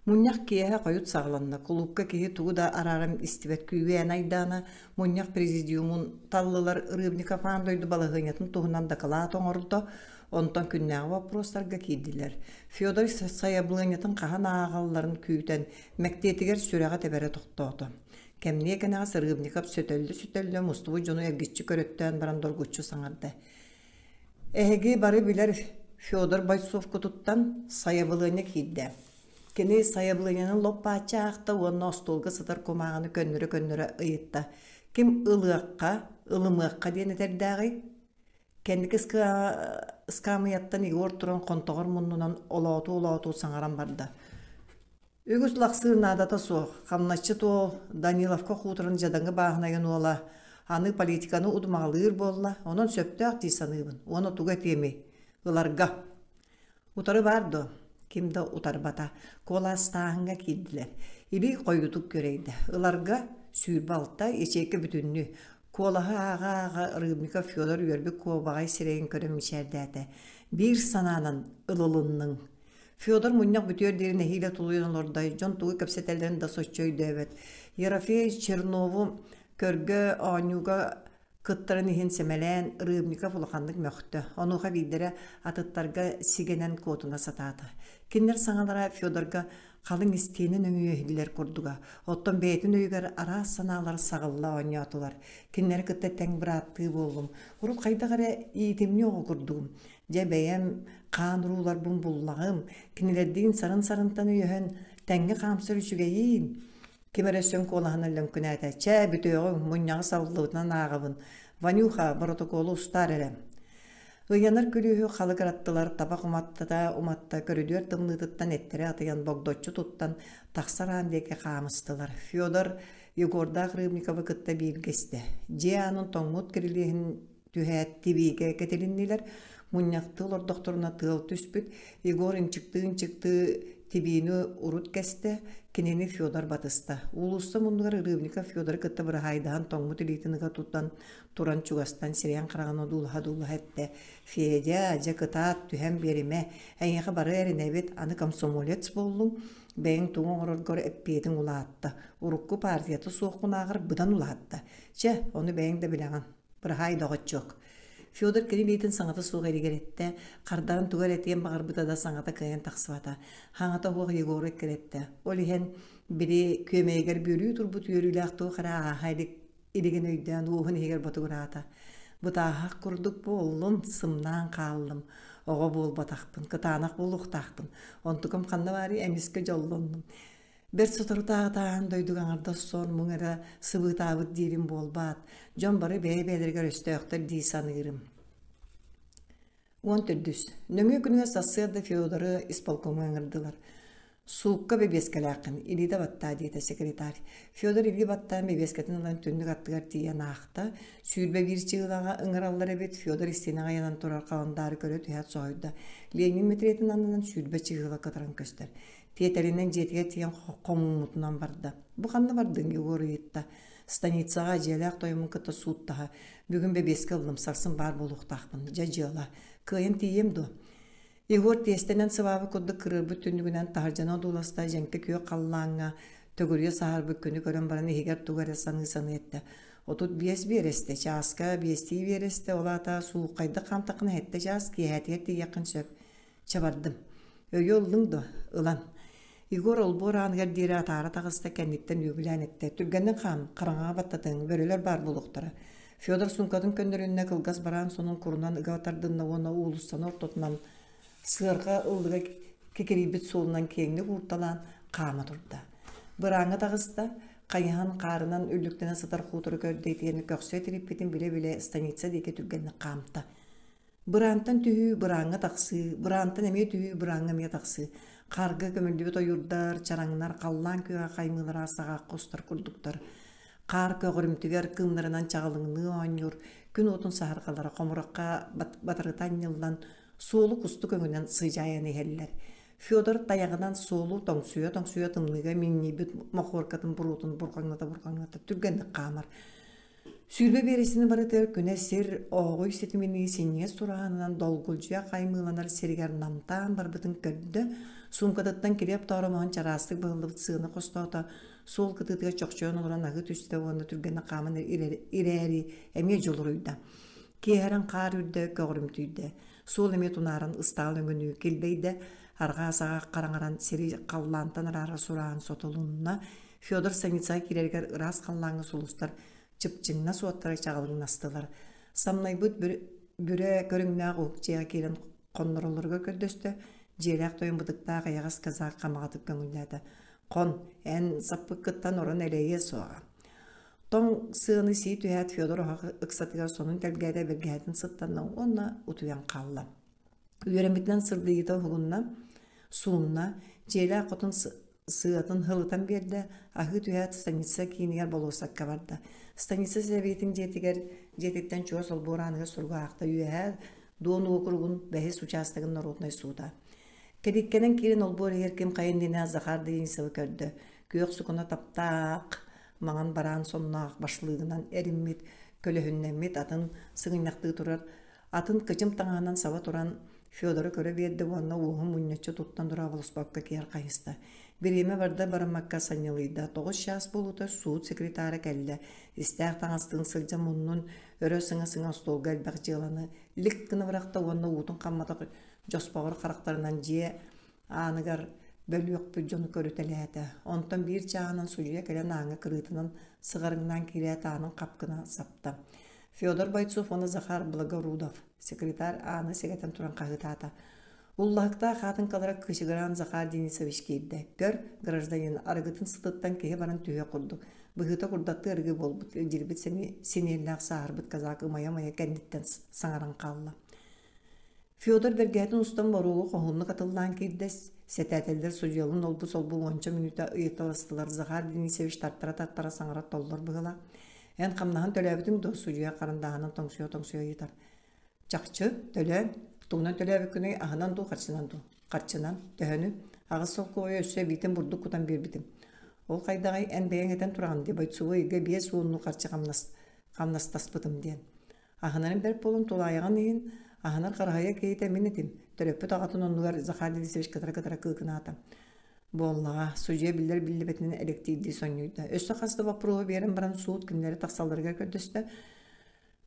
Мунньах киэһэ хойут саҕаланна, кулуупка киһи тугу да арааран истибэт күүгээн айдаана, мунньах президиумун таллылар Рыбников аан дойду балаһыанньатын туһунан дакылаат оҥордо, онтон күннээҕи боппуруостарга киирдилэр. Федор сайабылыанньатын хаһан ааҕалларын күүтэн, мэктиэтигэр сүрэҕэ тэбэрэ тохтоото. Кэмниэ кэнэҕэс Рыбников сөтөллө-сөтөллө мустубут дьону эргиччи көрөттөөн баран доргуччу саҥарда: «Эһиги бары билэр Федор Бойцовкутуттан сайабылыанньа киирдэ. Кини сайабылыанньаны лоп-бааччы аахта уонна остуолга сытар кумааҕыны көннөрө-көннөрө ыйытта: Ким ылыахха, ылымыахха диэн этэрдээҕий?» Кэнники ыскаамыйаттан Егор туран хонтоҕор муннунан олоотуу-олоотуу саҥаран барда: Үгүс лахсыыр наадата суох, хамначчыт уол Даниловка хуторын дьадаҥы бааһынайын уола аны политиканы удумаҕалыыр буолла, онон сөптөөх дии саныыбын уонна тугу этиэмий, ыларга. Утары баар дуо? Ким да утарбата. Куоластааһыҥҥа киирдилэр. Илии хойутук күрэйдэ. Ыларга 26, ячейка бүтүннүү. Куолаһы ааҕа-ааҕа Рыбников Федор үөрбүт куобаҕай сирэйин көрөн мичээрдээтэ. Биир санаанан ылылынныҥ. Федор мунньах бүтүөр диэри нэһиилэ тулуйан олордо, дьон тугу кэпсэтэллэрин да соччо өйдөөбөт. Ерофей Чернову көргө оонньууга Кыттарын иһин сэмэлээн Рыбников улаханнык мөхтө, онуоха биирдэрэ атыттарга сигэнэн куотуна сатаата. Кинилэр саҥалара Федорга халыҥ истиэнэ нөҥүө иһиллэр курдуга, оттон бэйэтин өйүгэр араас санаалар саҕылла оонньоотулар. Кинилэри кытта тэҥ бырааттыы буоллум. Урут хайдах эрэ иитимньи оҕо курдугум. Дьэ бэйэм хаан урууларбын буллаҕым, кинилэрдиин сарын-сарынтан өйөһөн, тэҥҥэ хаамсар үчүгэйиин. Ким эрэ сөҥ куолаһынан лөҥкүнээтэ: «Чээ, бүтүөҕүҥ, мунньаҕы сабыллыбытынан ааҕабын. Ванюха, боротокуолу устаар эрэ». Ыйанар күлүүһү халыгыраттылар, табах уматтата уматта, көрүдүөр тымныытыттан эттэрэ атыйан богдоччу туттан, тахсар аан диэки хаамыстылар. Федор Егордаах Рыбниковы кытта бииргэ истэ. Дьиэ аанын тоҥмут кирилиэһин түһээт тибиигэ кэтилиннилэр, мунньахтыы олордохторуна тыал түспүт, Егор ынчыктыы-ынчыктыы тибиини урут кэстэ, кинини Федор батыста. Уулусса муннугар Рыбников Федоры кытта быраһаайдаһан тоҥмут илиитин ыга тутан туран чугастан сирэйин-хараҕын одуулаһа-одуулаһа эттэ: «Федя, дьэ кытаат, түһэн биэримэ, эйиэхэ бары эрэнэбит, аны комсомолец буоллуҥ, бэйэҥ тугу оҥороргор эппиэтиҥ улаатта, урукку партията суоххунааҕар быдан улаатта. Чэ, ону бэйэҥ да билэҕин, Быраһаай, доҕоччуок. Федор кини илиитин саҥата суох эригэр эттэ, хардаран тугу эрэ этиэн баҕарбыта да саҥата кыайан тахсыбата. Хаҥата суох Егору эккирэттэ. Ол иһэн, били күөмэйигэр бүөлүү турбут үөрүүлээх туох эрэ ааһа илик илигин өйдөөн уоһун иһигэр ботугураата. Бытааһах курдук буоллум, сымнаан хааллым. Оҕо буолбатахпын, кытаанах буолуохтаахпын. Онтукам ханна баарый эмискэ дьоллоннум. Бэрт соторутааҕыта аан дойдуга аҥардас сон муҥ эрэ сыбыытаабыт диирим буолбаат, дьон бары бэйэ-бэйэлэригэр өстөөхтөр дии саныырым. 14. Нөҥүө күнүгэр сарсыарда Федоры исполкомҥа ыҥырдылар. Суукка бэбиэскэлээххин, илиитэ баттаа диэтэ секретарь. Федор илии баттаан бэбиэскэтин ылан түннүк аттыгар тиийэн аахта. 21 чыылаҕа ыҥыраллар эбит. Федор истиэнэҕэ ыйанан турар халандаары көрө түһээт соһуйда. Ленин мэтириэтин аннынан 20 чыыһыла кытаран көстөр. Тиэтэлинэн дьиэтигэр тиийэн хомуммутунан барда. «Бу ханна бардыҥ?» Егор ыйытта. «Станицаҕа дьиэлээх тойоммун кытта сууттаһа. Бүгүн бэбиэскэ ыллым, сарсын баар буолуохтаахпын. Дьэ дьыала. Кыайан тиийиэм дуо?» Егор тиэстэнэн сыбаабыт курдук кырыарбыт түннүгүнэн таһырдьаны одууласта, дьэҥкэ күөх халлааҥҥа төгүрүйэ саһарбыт күнү көрөн баран иһигэр тугу эрэ саныы-саныы эттэ. 35 биэрэстэ, чааска биэстии биэрэстэ, ол аата сууккайдык хаамтаххына сэттэ чаас киэһээтигэр тиийиэххин сөп. Чэ бардым. Өйү ыллыҥ дуо? Ылан. Егор олбуор ааныгар диэри атаара таҕыста кэнниттэн үөгүлээн эттэ. Түргэнник хаам, хараҥаҕа баттатыҥ, бөрөлөр баар буолуохтара. Федор суумкатын көннөрүннэ, кылгас бараан сонун курунан ыга тардынна уонна уулуссаны ортотунан сыарҕа ыллыга кикирийбит суолунан киэҥник уурталаан хаама турда. Бырааҥҥа таҕыста, хайыһан хаарынан үллүктэнэ сытар хутору көрдө итиэннэ көхсө тириппитин билэ-билэ станица диэки түргэнник хаамта. Быраантан түһүү, бырааҥҥа тахсыы, быраантан эмиэ түһүү, бырааҥҥа эмиэ тахсыы. Хаарга көмүллүбүт ойуурдар, чараҥнар, халлаан күөҕэ хаймыылара саҕаахха устар курдуктар. Хаар көҕүрүмтүгэр кыымнарынан чаҕылыҥныы оонньуур, күн уотун саһарҕалара хомурахха батарыта анньыллан, суолу кустук өҥүнэн сыдьаайан иһэллэр. Федор тайаҕынан суолу тоҥсуйа-тоҥсуйа тымныыга минньийбит мохуоркатын буруотун бурҕаҥната-бурҕаҥната түргэнник хаамар. 20 биэрэстини барытыгар күнэ сир ооҕуй ситиминии синньигэс тураанынан долгулдьуйа хаймыыланар сиригэр намтаан барбытын көрдө, суумкатыттан килиэп тооромоһун чараастык быһыллыбыт сыаны хостоото, суол кытыытыгар чохчойон олорон аһыы түстэ уонна түргэнник хааман ирээри эмиэ дьулуруйда. Киэһэрэн хаар үрдэ көҕүрүмтүйдэ, суол эмиэ тунааран ыстаал өҥүнүү килбэйдэ, арҕаа саҕах хараҥаран сири халлаантан араара сураан сотулунна, Федор станицаҕа киирэригэр ыраас халлааҥҥа сулустар чыпчыҥнас уоттара чаҕылыҥнастылар. Самнайбыт бүрэ көрүҥнээх уһук дьиэҕэ киирэн хоннороллоругар көрдөстө, дьиэлээх тойон бытыктаах эйэҕэс казах хамаҕатык көҥүллээтэ. «Хон, эн саппыккыттан орон элэйиэ суоҕа». Тоҥ сыаны сии түһээт Федор оһох ыксатыгар сонун тэлгээтэ бэргэһэтин сыттанна уонна утуйан хаалла. Үөрэммитинэн сырдыйыыта уһугунна, суунна, дьиэлээх хотун сыатын һылытан биэрдэ, аһыы түһээт станица киинигэр болуоссакка барда. Станица сэбиэтин дьиэтигэр дьиэтиттэн чугас олбуор ааныгар суругу аахта үөһээ Дуон уокуругун бэһис учаастагын норуодунай суута. Кэлииккэнэн киирэн олбуор иһэр ким хайа иннинэ Захар Денисовы көрдө. Күөх сукуна таптаах, маҥан бараан сонноох башлыгынан эриммит, көлөһүннэммит атын сыгынньахтыы турар атын кычым таҥаһынан саба туран Федоры көрө биэрдэ уонна уоһун мунньаччы туттан дорооболоспокко киэр хайыста. Бириэмэ барда барыммакка санньылыйда. 9 чаас буолуута суут секретара кэллэ. Истээх таҥастыын сылдьан муннун өрө сыҥа-сыҥа остуолга элбэх дьыаланы лик гына бырахта уонна уутун хамматах дьоспоҕор харахтарынан дьиэ ааныгар бөлүөхпүт дьону көрүтэлээтэ. Онтон биир чааһынан судьуйа кэлэн ааҥҥа кырыытынан сыҕарыҥнаан киирээт аанын хап гына сапта. Федор Бойцов уонна Захар Благорудов секретарь ааны сэгэтэн туран хаһыытаата. Уллаһыктаах хаатыҥкалара кыычыгыраан Захар Денисович киирдэ. Көр, гражданин, арыгытын сытыттан киһи баран түһүөх курдук. Быһыыта курдаттыы арыгы буолбут, илдьирбит синиэллээх сааһырбыт казак ымайа-ымайа кэнниттэн саҥаран хаалла. Федор бэргэһэтин устан боруогу хоһууннук атыллаан киирдэ, сэтээтэллэр судьуйалыын олбу-солбу уонча мүнүүтэ ыйыталастылар. Захар Денисович тартара-тартара саҥара толлор быһыылаах. Эн хамнаһын төлөөбүтүҥ дуо? Судьуйа харандааһынан тоҥсуйа-тоҥсуйа ыйытар. Чахчы, төлөөн. Тугунан төлөөбүккүнүй, аһынан дуу, харчынан дуу? Харчынан. Төһөнү? Аҕыс солкуобайы өссө эбиитин бурдук кутан биэрбитим. Ол хайдаҕый, эн бэйэҥ этэн тураҕын дии, бойцовой ыйга 50-уу харчы хамнас, хамнастаспытым диэн. Аһынарын бэрт буолан тулаайаҕын иһин, аһынар хараһайа киһитэ мин этим, төрөппүт аҕатын оннугар Захар Денисович кытара-кытара кыыкынаата. Буоллаҕа, судьуйа биллэр биллибэтинэн элэктиирдии сонньуйда. Өссө хас да боппуруоһу биэрэн баран суут кинилэри тахсалларыгар көрдөстө.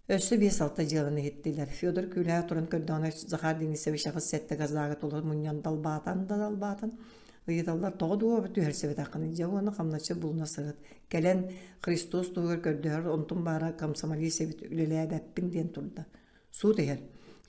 Өссө биэс-алта дьыаланы иһиттилэр. Федор күүлээх туран көрдөҕүнэ Захар Денисович аҕыс-сэттэ газага тула мунньан далбаатан да далбаатан ыйыталлар тоҕо дуо түһэрсибэтэххиний дьэ уонна хамначчы булуна сырыт. Кэлэн Христос туһугар көрдөһөр онтум баара комсомолист эбит үлэлээбэппин диэн турда. Суут иһэр.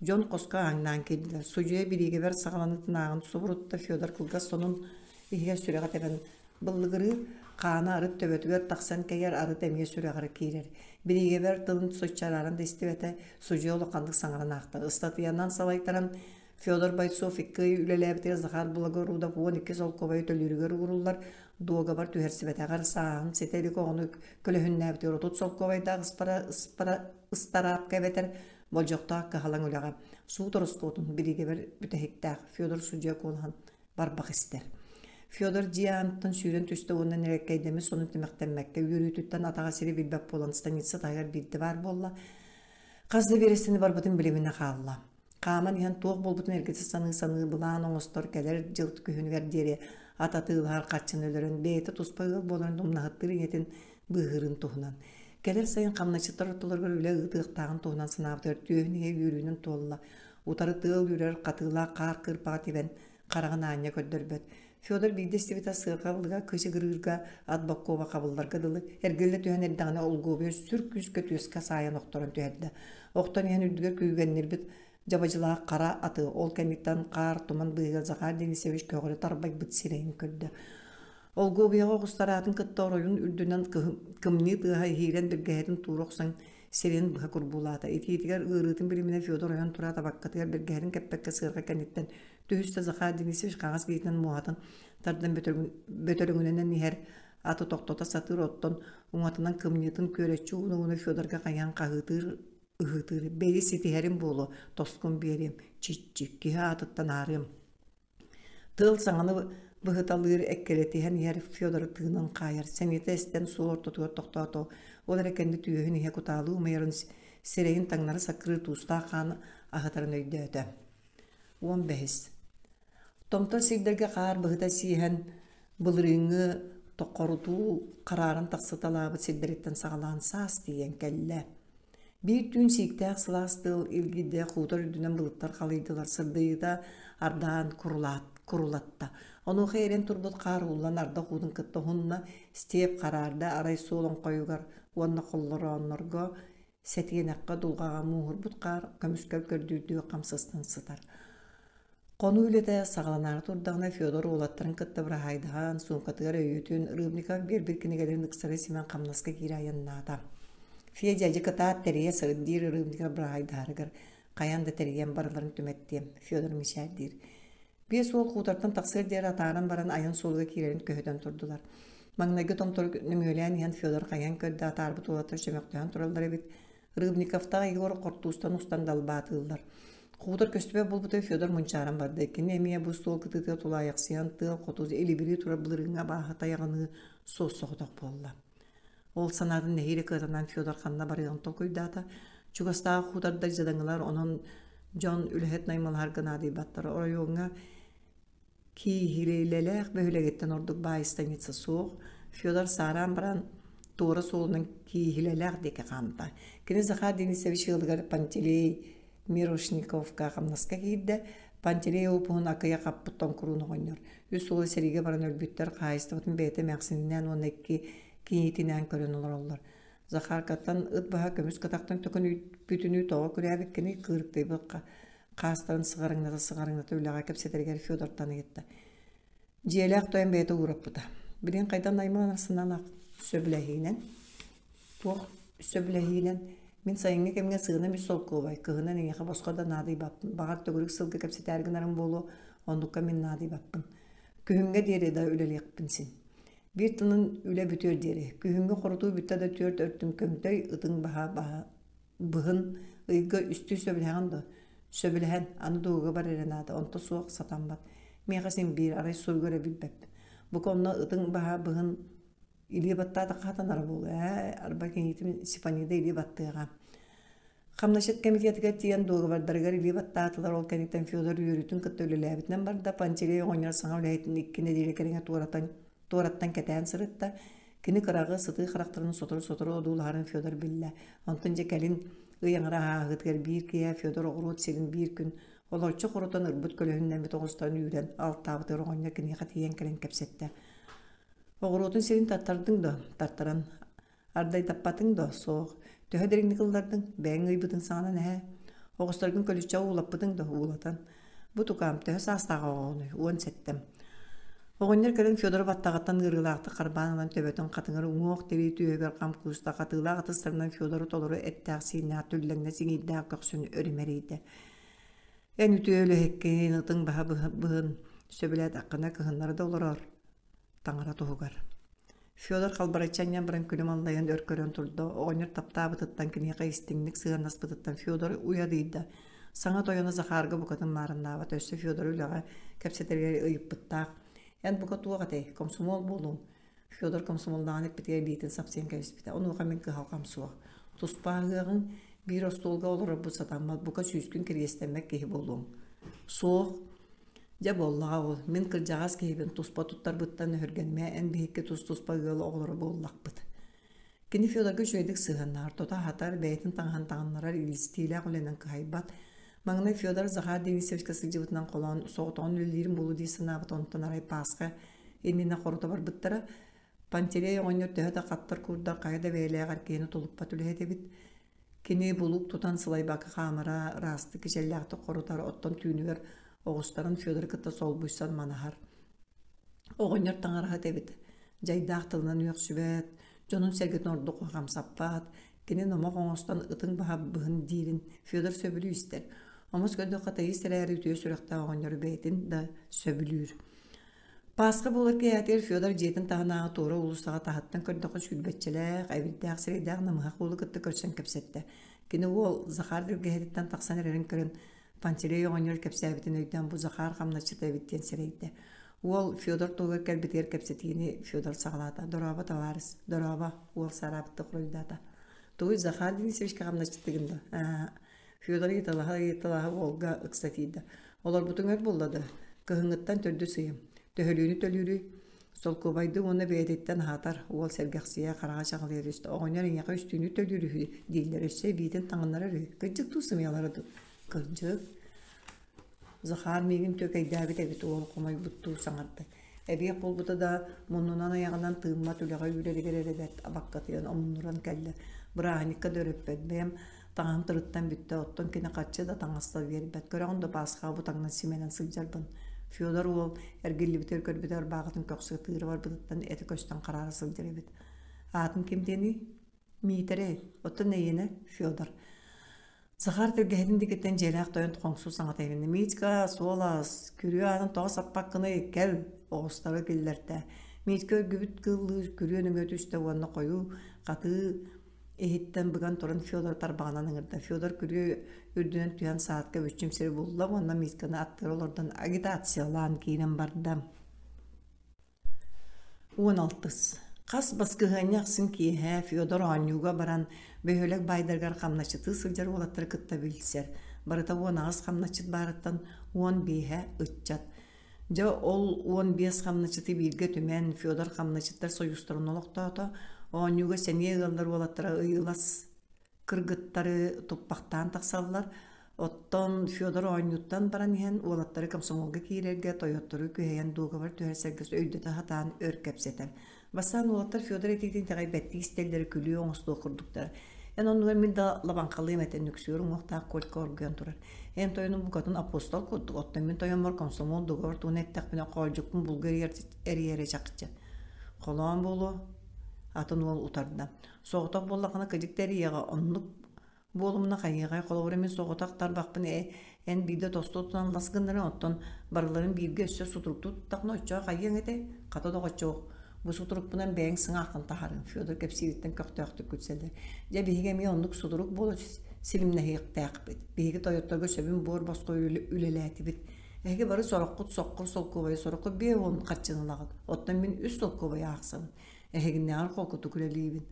Дьон хоско ааҥнаан киирдилэр. Судьуйа бириигэбэр саҕаланыытын ааҕан субурутта Федор кылгас сонун иһигэр сүрэҕэ тэбэн быллыгырыыр, хаана арыт төбөтүгэр тахсан кэйэр, арыт эмиэ сүрэҕэр киирэр. Бириигэбэр тылын соччо арааран да истибэтэ, судьуйа улаханнык саҥаран аахта. Ыстатыйанан салайтаран Федор Бойцов икки ый үлэлээбитигэр Захар Благородов 12 солкуобайы төлүүрүгэр ууруллар, дуогабар түһэрсибэтэҕэр сааһын ситэ илик оҕону көлөһүннээбитигэр 30 солкуобайдаах ыспара, ыспара, ыстараапка эбэтэр болдьохтоох кыһалаҥ үлэҕэ суут ороскуотун бириигэбэр бүтэһиктээх Федор судьуйа куолаһын барбах истэр. Федор дьиэ ааныттан сүүрэн түстэ уонна нэлэккэйдэммит сонун тимэхтэммэккэ үөрүүтүттэн атаҕа сири билбэт буолан станица таһыгар биирдэ баар буолла. Хас да биэрэстэни барбытын билиминэ хаалла. Хааман иһэн туох буолбутун эргитэ саныы-саныы былаан оҥостор кэлэр дьыл күһүнүгэр диэри ат атыылаһар харчыны өлөрөн бэйэтэ туспа ыал буоларын умнаһыттыыр ийэтин быыһыырын туһунан. Кэлэр сайын хамначчыттар ортолоругар үлэ ыытыахтааҕын туһунан санаабытыгар түөһүн иһэ үөрүүнэн туолла. Утары тыал үрэр хатыылаах хаар кыырпаҕа тибэн хараҕын аанньа көрдөрбөт. Федор биирдэ истибитэ сыарҕалыга кыычыгырыырга ат боккуоба хабылларга дылы эргиллэ түһэн эрдэҕинэ олгуобуйа сүр күүскэ түөскэ саайан охторон түһэрдэ. Охтон иһэн үрдүгэр күүгэннирбит дьабадьылаах хара аты ол кэнниттэн хаар туман быыһыгар Захар Денисович көҕүлэ тарбайбыт сирэйин көрдө. Олгуобуйаҕа оҕустараатын кытта оройун үрдүнэн кымньыы тыаһа иһиирэн бэргэһэтин туура охсон сирин быһа курбуулаата. Итиитигэр ыарыытын билиминэ Федор ойон тураат абаккатыгар бэргэһэтин кэппэккэ сыарҕа кэнниттэн түһүстэ Захар Денисович хаҥас илиитинэн муоһатын тардан бөтөрөҥүнэн иһэр аты тохтото сатыыр оттон уҥатынан кымньыытын күөрэччи ууна-ууна Федорга хайаан хаһыытыыр ыһыытыыр бэйи ситиһэрим буолуо тоскун биэриэм чиччик киһи аатыттан аарыам Тыал саҥаны быһыталыыр, эккирэтиһэн иһэр Федоры тыынан хаайар, сэниэтэ эстэн суол ортотугар тохтоото, ол эрэ кэннэ түөһүн иһэ кутаалыы умайарын сирэйин таҥнары саккырыыр туустаах хаан аһытарын өйдөөтө. 15. Томтор сирдэргэ хаар быһыта сиэһэн, былырыыҥҥы тоххорутуу харааран тахсыталаабыт сирдэриттэн саҕалаан саас тиийэн кэллэ. Биир түүн сииктээх сылаас тыал илгийдэ, хуутар үрдүнэн былыттар халыйдылар, сырдыйыыта ардаан курулаат, курулатта. Онуоха эрэн турбут хаар ууллан ардах уутун кытта уһунна, степ хараарда арай суол оҥхойугар уонна холлорооннорго сэтиэнэххэ дулҕаҕа мууһурбут хаар көмүскэл көрдүүрдүү хамсастан сытар. Хонуу үлэтэ саҕаланаары турдаҕына Федор уолаттарын кытта быраһаайдаһан, суумкатыгар өйүөтүн, Рыбников биэрбит кинигэлэрин ыксары симэн хамнаска киирэ айаннаата. Федя дьэ кытаат тэрийэ сырыт диир Рыбников быраһаайдаһарыгар хайаан да тэрийэн барыларын түмэттиэм, Федор мичээрдиир. Биэс уол хуутартан тахсыар диэри атааран баран айан суолугар киирэрин көһүтэн турдулар. Маҥнайгы томтору нөҥүөлээн иһэн Федор хайан көрдө атаарбыт уолаттар чөмөхтөһөн тураллар эбит. Рыбниковтаах Егор хортуустан устан далбаатыыллар. Хуутар көстүбэт буолбута Федор мунчааран барда. Кини эмиэ бу суол кытыытыгар тулаайахсыйан тыал хоту илибирии турар былырыыҥҥы абааһы тайаҕыныы суос-соҕотох буолла. Ол санаатын нэһиилэ кыатанан Федор ханна барыаҕын толкуйдаата. Чугастааҕы хуутардар дьадаҥылар онон Дьон үлэһит наймылаһарга наадыйбаттар. Оройуоҥҥа Кииһилэлээх бөһүөлэгиттэн ордук баай станица суох. Федор саараан баран туора суолунан Кииһилэлээх диэки хаамта. Кини Захар Денисович ыалыгар Пантелей Мирошниковка хамнаска киирдэ. Пантелей опуһун акыйа хаппыт тоҥкуруун оҕонньор. Үс уол сэриигэ баран өлбүттэр хаһаайыстыбатын бэйэтэ эмээхсининээн уонна икки кийиитинээн көрөн олороллор. Захаркаттан ыт баһа көмүс кытахтан төкүнүйбүтүнүү тоҕо күрээбиккиний кыырыктыйбыт хаастарын сыҕарыҥната-сыҕарыҥната үлэҕэ кэпсэтэригэр Федортан ыйытта. Дьиэлээх тойон бэйэтэ уураппыта. Билигин хайдах наймыланар санаалаах сөбүлэһиинэн туох сөбүлэһиинэн мин сайыҥҥы кэмҥэ сыанам үс солкуобай, кыһынын эйиэхэ босхо да наадыйбаппын. Баҕар төгүрүк сылга кэпсэтээр гынарым буолуо, оннукка мин наадыйбаппын. Күһүҥҥэ диэри да үлэлиэхпин син. Биир тылын үлэ бүтүөр диэри. Күһүҥҥү хорутуу бүттэ да түөрт өртүн көҥдөй, ытыҥ баһа баһа быһын ыйга үстүү сөбүлэһэҕин дуо? Сөбүлэһэн, аны дуогабар эрэ наада, онто суох сатаммат. Миэхэ син биир, арай суругу эрэ билбэппин. Бука онно ытыҥ баһа быһын илии баттаатахха хатанара буолуо ээ, арба киниитин Сипанида илии баттыаҕа. Хамначчыт комитетыгар тиийэн дуогабардарыгар илии баттаатылар, ол кэнниттэн Федор үөрүүтүн кытта үлэлээбитинэн барда, Пантелей оҕонньор саҥа үлэһитин икки нэдиэлэ кэриҥэ туоратан туораттан кэтээн сырытта. Кини кыраҕы, сытыы харахтарын сотору-сотору одуулаһарын Федор биллэ. Онтон дьэ кэлин ый аҥара ааһыытыгар биир киэһэ Федор оҕуруот сирин биир күн олорчу хорутан ырбыт көлөһүннэммит оҕустарын үүрэн алтаабытыгар оҕонньор киниэхэ тиийэн кэлэн кэпсэттэ. Оҕуруотун сирин таттардыҥ дуо? Таттаран. Ардайдаппатыҥ дуо? Суох. Төһө дириҥник ыллардыҥ? Бэйэҥ ыйбытыҥ саҕанан эһээ. Оҕустаргын көлүччэҕэ уулаппытыҥ дуо? Уулатан. Бу тукаам, төһө саастаах оҕоҕунуй? 17-эм. Оҕонньор кэлэн Федоров аттаҕыттан ыарыылаахтык харбаан ылан төбөтүн хатыҥыр уҥуох тирии түөһүгэр хам кууста хатыылаах ытыстарынан Федору толору эттээх-сииннээх түллэҥнэс иҥиирдээх көхсүн өрүмэрийдэ. Эн үтүө үлэһиккин, ытыҥ баһа быһын, сөбүлээтэххинэ кыһыннары да олороор, таҥара туһугар. Федор халбарыччы анньан баран күлүм аллайан өр көрөн турда, оҕонньор таптаабытыттан киниэхэ истиҥник сыһыаннаспытыттан Федор уйадыйда. Саҥа тойоно Захарга букатын маарыннаабат, өссө Федору үлэҕэ кэпсэтэригэр ыйыппыттаах: «Эн бука туох этэй, комсомол буолуҥ?» Федор комсомоллааҕын эппитигэр илиитин сапсыйан кэбиспитэ. Онуоха мин кыһалҕам суох. Туспа аһыаҕыҥ, биир остуолга олорорбут сатаммат, бука сүүскүн кириэстэммэт киһи буолуоҥ. Суох, Дьэ буоллаҕа ол, мин кырдьаҕас киһибин туспа туттарбыттан өһүргэнмэ, эн биһикки тус-туспа ыал оҕолоро буоллахпыт. Кини Федорга үчүгэйдик сыһыаннаһар, тута аһатар, бэйэтин таҥаһын таҥыннарар, илистиилээх үлэнэн кыһайбат. Маҥнай Федор Захар Денисовичка сылдьыбытынан холоон, соҕотоҕун үлэлиирим буолуо дии санаабыт, онтон арай Пасха иннинэ хорута барбыттара. Пантелей оҕонньор төһө да хаттар курдар хайа да бэйэлээх эр киһини тулуппат үлэһит эбит. Кини булуук тутан сылайбакка хаамара, ыраастык кичэллээхтик хорутар, оттон түүнүгэр оҕустарын Федоры кытта солбуйсан манаһар. Оҕонньор таҥараһыт эбит, дьайдаах тылынан үөхсүбэт, дьонун-сэргэтин ордук хамсаппат, кини номох оҥостон ытыҥ баһа быһын диирин Федор сөбүлүү истэр. Омос көрдөххө тыйыс эрээри үтүө сүрэхтээх оҕонньору бэйэтин да сөбүлүүр. Пасха буолар киэһэтигэр Федор дьиэтин таһынааҕы туора уулуссаҕа таһыттан көрдөххө сүүрбэччэлээх, эбирдээх сирэйдээх намыһах уолу кытта көрсөн кэпсэттэ. Кини уол Захар тэлгэһэтиттэн тахсан эрэрин көрөн, Пантелей оҕонньор кэпсээбитин өйдөөн бу Захар хамначчыта эбит диэн сэрэйдэ. Уол Федор туһугар кэлбитигэр кэпсэтиини Федор саҕалаата. «Дорообо, табаарыс, дорообо», уол саараабыттык хоруйдаата. «Тугуй, Захар Денисовичка хамначчытыгын дуо?» «Аа, Федор ыйыталаһа-ыйыталаһа уолга ыкса тиийдэ. Олорбутуҥ өр буолла да, кыһыҥҥыттан төрдүс ыйым. Төһөлүүнү төлүүрүй? Солкуобайды уонна бэйэтиттэн аһатар, уол сэргэхсийэ, хараҕа чаҕылыйа түстэ. Оҕонньор эйиэхэ үстүүнү төлүүр үһү дииллэр, өссө эбиитин таҥыннарар үһү. Кырдьык дуу, сымыйалара дуу? Кырдьык. Захар миигин түөкэйдээбит эбит уол хомойбуттуу саҥарда. Эбиэх буолбута да, муннунан айаҕынан тыыммат үлэҕэ үүрэригэр эрэ бэрт абаккатыйан омуннуран кэллэ. Бырааһынньыкка да өрөппөт, бэйэм таҥаһым тырыттан бүттэ, оттон кини харчы да таҥас да биэрбэт. Көрөҕүн да Пасхаҕа бу таҥнан симэнэн сылдьарбын. Федор уол эргиллибитигэр көрбүтэ ырбааҕытын көхсө тыыра барбытыттан этэ көстөн хараара сылдьар эбит. Аатын ким диэний? Миитэрэй, оттон эйиэнэ Федор. Захар тэлгэһэтин диэкиттэн дьиэлээх тойон хоҥсу саҥата иһилиннэ: «Митька, суолас, күрүө аанын тоҕо саппаккыный, кэл!» оҕустары киллэртэ. Митька үргүбүт кыыллыы күрүө нөҥүө түстэ уонна хойуу, хатыы иһиттэн быган туран Федор тарбаҕынан ыҥырда. Федор күрүө үрдүнэн түһэн саатка бүччүм сири булла уонна Митьканы аттыгар олордон агитациялаан киирэн барда. 16. Хас баскыһыанньа ахсын киэһэ Федор оонньууга баран, бөһүөлэк баайдарыгар хамначчытыы сылдьар уолаттары кытта билсэр. Барыта 18 хамначчыт баарыттан 15-э ыччат. Дьэ ол 15 хамначчыты бииргэ түмэн Федор хамначчыттар сойуустарын олохтоото. Оонньууга сэниэ ыаллар уолаттара ыйылас кыргыттары туппахтаан тахсаллар. Оттон Федор оонньууттан баран иһэн уолаттары комсомолга киирэргэ тойоттору күһэйэн дуогабар түһэрсэргэ өйдөтө сатаан өр кэпсэтэр. Бастаан уолаттар Федор этиитин итэҕэйбэттии истэллэрэ күлүү оҥостуох курдуктар. Эн оннугар мин да лабаҥхалыым этэ нүксүөр уҥуохтаах Колька оргуйан турар. Эн тойонум букатын апостол курдук, оттон мин тойоммор комсомол договор тугун эттэхпинэ хоолдьукпун булгу эрийэрэ чахчы. Холоон буолуо, атын уол утарда. Соҕотох буоллаххына кыдьык да эрийэҕэ оннук буолумуна хайыаҕай холобура мин соҕотох тарбахпын ээ эн биирдэ тосту тутан лас гыннаран оттон барыларын бииргэ өссө сутуруктуу туттаххына оччоҕо хайыаҥ этэй хата доҕоччуок бу сутурукпунан бэйэҥ сыҥааххын таһаарыҥ Федор кэпсиириттэн көхтөөхтүк күлсэллэр дьэ биһиги эмиэ оннук сутурук буола силимнэһиэхтээхпит биһиги тойотторго сөбүн буор босхо үлэлээтибит эһиги бары сороххут соххор солкуобайы сороххут 50 харчыны ылаҕыт оттон мин үс солкуобайы аахсабын Эһигиннээҕэр холкутук үлэлиибин.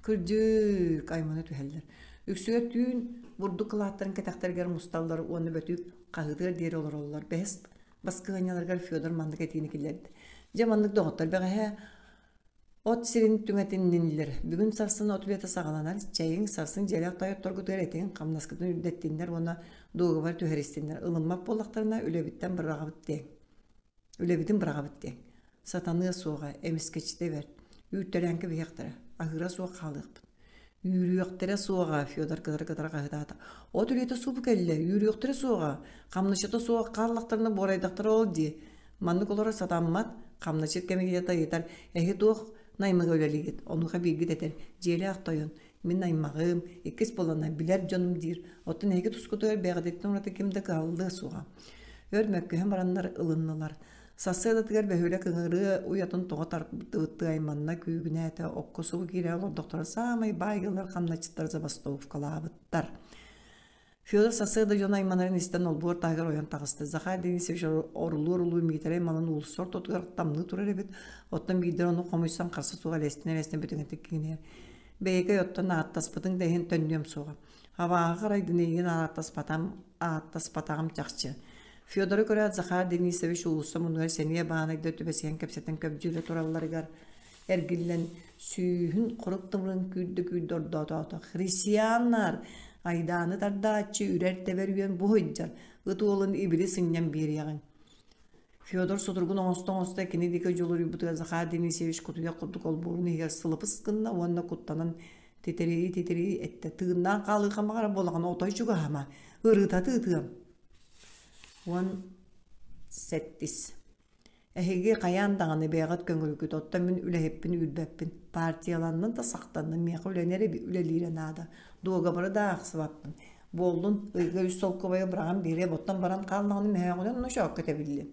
Кырдьык, аймана түһэллэр. Үксүгэр түүн бурдук кылааттарын кэтэхтэригэр мусталлар уонна бөтүүк хаһыытыгар диэри олороллор. Бэһис баскыһыанньаларыгар Федор маннык этиини киллэрдэ. Дьэ маннык доҕоттор бэҕэһээ от сирин түҥэтиннинилэр. Бүгүн сарсын от үлэтэ саҕаланар. Чэйиҥ сарсын дьиэлээх тойотторгутугар этиҥ, хамнаскытын үрдэттиннэр уонна дуогабар түһэристиннэр. Ылыммат буоллахтарына үлэбиттэн быраҕабыт диэҥ. Үлэбитин быраҕабыт диэн. Сатаныа суоҕа, эмискэччитэ бэрт. Үүттэрэн кэбиһиэхтэрэ, аһыыра суох хаалыахпыт. Үүрүөхтэрэ суоҕа, Федор кытары-кытары хаһытаата. От үлэтэ субу кэллэ, үүрүөхтэрэ суоҕа. Хамначчыта суох хааллахтарына буорайдахтара ол дии. Маннык олорор сатаммат, хамначчыт кэмигэр ыйытар, эһи туох наймыга үлэлиигит? Онуоха бииргит этэр, дьиэлээх тойон, мин аймаҕым, иккис буолана билэр дьонум диир, оттон эһиги тускутугар бэйэҕититтэн ураты ким да кыһаллыа суоҕа. Өр мөккүһэн бараннар ылыннылар. Сарсыардатыгар бөһүөлэк ыҥырыа уйатын тоҕо тардыбыттыы айманна күүгүнээтэ, окко субу киирэ олордохторо саамай баай ыаллар хамначчыттар забастовкалаабыттар. Федор сарсыарда дьон айманарын истэн олбуор таһыгар ойон таҕыста. Захар Денисович орулуу-орулуу Миитэрэй малын уулусса ортотугар тамныы турар эбит. Оттон биирдэр ону хомуйсан харса суох элэстэн-элэстэн бүтүҥэтик киҥинэйэр. Бэйэкэй оттон ааттаспытыҥ да иһин төннүөм суоҕа. Абааһы харайдын эйигин ааттаспатам, ааттаспатаҕым чахчы. Федоры көрөөт Захар Денисович уулусса муннугар сэниэ баанайда түбэсиһэн кэпсэтэн көбдьүөрэ туралларыгар эргиллэн сүүһүн хорук тымырын күүрдэ-күүрдэ ордоотоото. Христианнар! Айдааны тардааччы үрэр-тэбэр үөн бу сылдьар, ыт уолун ибили сынньан биэриэҕиҥ. Федор сутуругун оҥосто-оҥосто кини диэки дьулуруйбутугар Захар Денисович кутуйах курдук олбуорун иһигэр сылыпыс гынна уонна куттанан титирии-титирии эттэ. Тыыннаах хаалыахха баҕарар буоллаҕына отой чугаһама, ырыта тыытыам. 17. Эһиги хайаан даҕаны бэйэҕит көҥүлгүт, оттон мин үлэһиппин үүрбэппин. Партияланнын да сахтаннын, миэхэ үлэни эрэ үлэлиирэ наада. Дуогабары да аахсыбаппын. Буоллун, ыйга үс солкуобайы быраҕан биэриэм, оттон баран хааллаҕына мөһөөҕүнэн онно чоокко тэбиллиэ.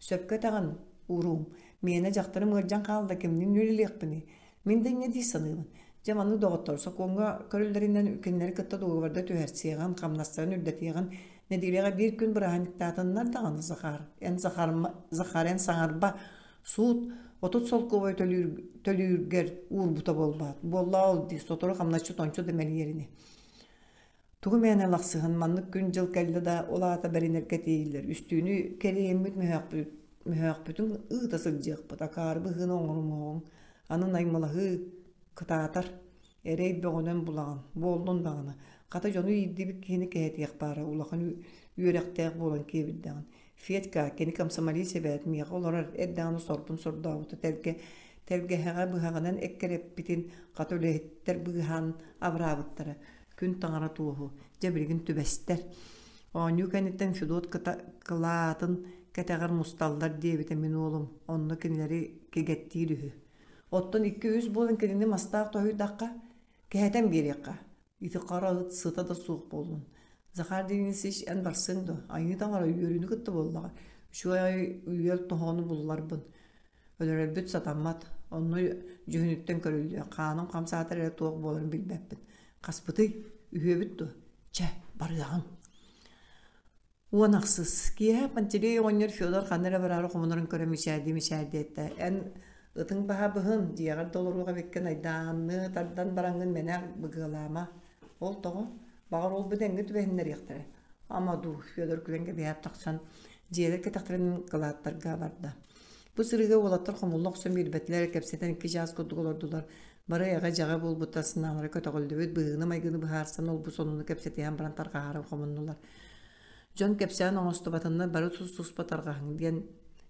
Сөпкө этэҕин, уруум. Миэнэ дьахтарым ыалдьан хаалла, кимниин үлэлиэхпиний? Мин да инньэ дии саныыбын. Дьэ маннык доҕоттор, сокуоҥҥа көрүллэринэн кинилэри кытта дуогабарда түһэрсиэҕин, хамнастарын үрдэтиэҕин, нэдиэлэҕэ биир күн бырааһынньыктаатыннар даҕаны Захар, эн Захар, Захар эн саҥарба, суут 30 солкуобай төлүүр, төлүүргэр уурбута буолбаат. Буолла ол дии, сотору хамначчыт ончу да мэлийэр ини. Тугу мээнэ лахсыһан маннык күн-дьыл кэллэ да, ол аата бэринэргэ тиийиллэр. Үстүүнү кэриэйэммит мөһөөхпүт, мөһөөхпүтүн ыыта сылдьыахпыт, акаары быһыыны оҥорумуоҕуҥ. Аны наймылаһыы кытаатар, эрэй бөҕөнөн булаҕын, буоллун даҕаны. Хата дьону иирдибит киһини кэһэтиэх баара, улахан үөрэхтээх буолан киэбирдэҕин. Федька, кини комсомолец эбээт, миэхэ олорор эрдэҕинэ сорбун сордообута тэлгэ тэлгэһэҕэ быһаҕынан эккирэппитин хата үлэһиттэр быыһаан абыраабыттара. Күн таҥара туоһу, дьэ билигин түбэстэр. Оонньуу кэнниттэн Федот кылаатын кэтэҕэр мусталлар диэбитэ мин уолум, онно кинилэри кигэттиир үһү. Оттон икки-үс буолан кинини мастаах тоһуйдахха, кэһэтэн биэриэххэ. Ити хара ыт сыта да суох буоллун. Захар Денисович эн барсыаҥ дуо? Айыы таҥара үөрүүнү кытта буоллаҕа. Үчүгэй үөл тоһоҕону булларбын. Өлөрөрбүт сатаммат, онно дьүһүнүттэн көрүллүө, хааным хамсаатар эрэ туох буоларын билбэппин. Хаспытый? Үһүөбүт дуо? Чэ, барыаҕыҥ. 18. Киэһэ Пантелей оҕонньор Федор ханна эрэ бараары хомунарын көрө мичээрдии-мичээрдии эттэ. Эн ытыҥ баһа быһын, дьиэҕэр да олоруох эбиккин айдаанныы тардан бараҥҥын мэнээх быгыалаама. Ол тоҕо? Баҕар ол бу дэҥҥэ түбэһиннэриэхтэрэ. Ама дуу, Федор күлэн кэбиһээт тахсан, дьиэлэр кэтэхтэрин кылааттарга барда. Бу сырыыга уолаттар хомулла охсон биэрбэтилэр, кэпсэтэн икки чаас курдук олордулар. Бары эҕэ-дьэҕэ буолбуттар, санаалара көтөҕүллүбүт, быһыыны-майгыны быһаарсан олбу сонуну кэпсэтиһэн баран тарҕаһарын хомуннулар. Дьон кэпсээн оҥостубатыннар бары тус-туспа тарҕаһыҥ диэн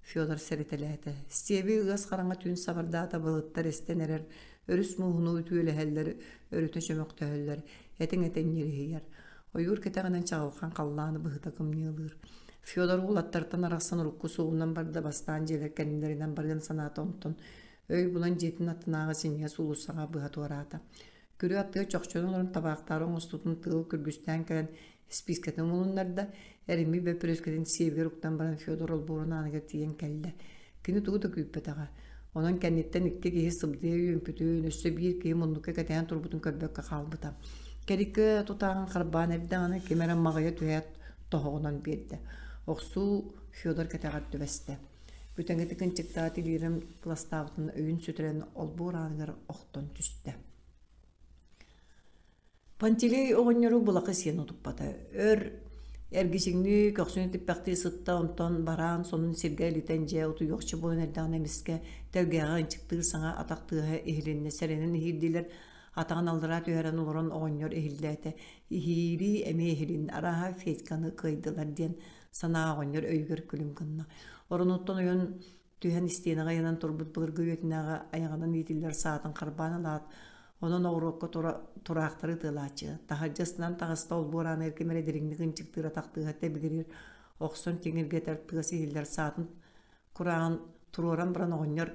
Федор сэрэтэлээтэ. Стеби ыас хараҥа түүн сабардаата былыттар эстэн эрэр, өрүс мууһунуу үтүөлэһэллэр, өрүтэ чөмөхтөһөллөр, этиҥ этэн ньириһийэр. Ойуур кэтэҕинэн чаҕылхан халлааны быһыта кымньыылыыр. Федор уолаттартан арахсан урукку суолунан барда, бастаан дьиэлэр кэннилэринэн барыан санаата, онтон өй булан дьиэтин аттынааҕы синньигэс уулуссаҕа быһа туораата. Күрүө аттыгар чохчойон олорон табаахтаары оҥостубутун тыал күргүстээн кэлэн испиискэтин умулуннарда, эриммит бөппүрүөскэтин сиэбигэр уктан баран Федор олбуорун ааныгар тиийэн кэллэ. Кини тугу да күүппэтэҕэ. Онон кэнниттэн икки киһи сыбдыйа үөмпүтүн, өссө биир киһи муннукка кэтэһэн турбутун көрбөккө хаалбыта. Кэрикэ тутааҕын харбаан эрдэҕинэ ким эрэ маҕыйа түһээт тоһоҕунан биэрдэ. Охсуу Федор кэтэҕэр түбэстэ. Бүтэҥитик ынчыктаат илиирин пластаабытын өйүн сүтэрэн олбуор ааныгар охтон түстэ. Пантелей оҕонньору былакы сиэн утуппата. Өр эргичиҥнии көхсүн типпэхтии сытта, онтон бараан сонун сиргэ илитэн дьиэ утуйуохча буолан эрдэҕинэ эмискэ тэлгэһэҕэ ынчыктыыр саҥа атах тыаһа иһилиннэ, сэрэнэн иһиирдилэр, атаҕын аллараа түһэрэн олорон оҕонньор иһиллээтэ. Иһиирии эмиэ иһилиннэ, арааһа Федьканы кыайдылар диэн санаа оҕонньор өйүгэр күлүм гынна. Оронуттан ойон түһэн истиэнэҕэ ыйанан турбут былыргы үйэтинээҕи айаҕынан иитиллэр саатын харбаан ылаат, онон оҕуруокка тураахтары ытыалааччы. Таһырдьа ыстанан таҕыста олбуор ааныгар ким эрэ дириҥник ынчыктыыр атахтыыһа тэбигириир, охсон тиҥиргэтэр тыас иһиллэр саатын курааҕын туруоран баран оҕонньор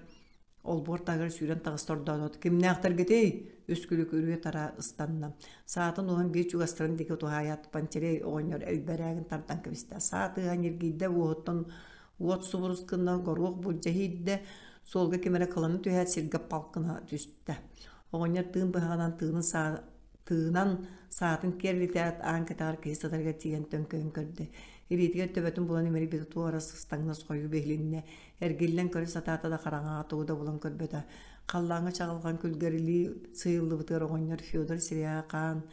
Олбуор таһыгар сүүрэн таҕыста ордоотот «Кимнээхтэргитий?» үс күлүк үрүө-тараа ыстанна. Саатын уһун биир чугастарын диэки туһаайаат, Пантелей оҕонньор элбэрээгин тардан кэбистэ. Саа тыаһа ньиргийдэ, уоһуттан уот субурус гына горуох булдьа иһийдэ, суолга ким эрэ кылана түһээт сиргэ палк гына түстэ. Оҕонньор тыын быһаҕынан тыынын саа тыынан саатын киэрлитээт аан кэтэҕэр киһи сытарыгар тиийэн төҥкөйөн көрдө. Илиитигэр төбөтүн булан имэрийбитэ туора сыстаҥнас хойуу биһилиннэ. Эргиллэн көрө сатаата да хараҥаҕа тугу да булан көрбөтө. Халлааҥҥа чаҕылҕан күлгэрилии сыыйыллыбытыгар оҕонньор Федор сирэйэ хаан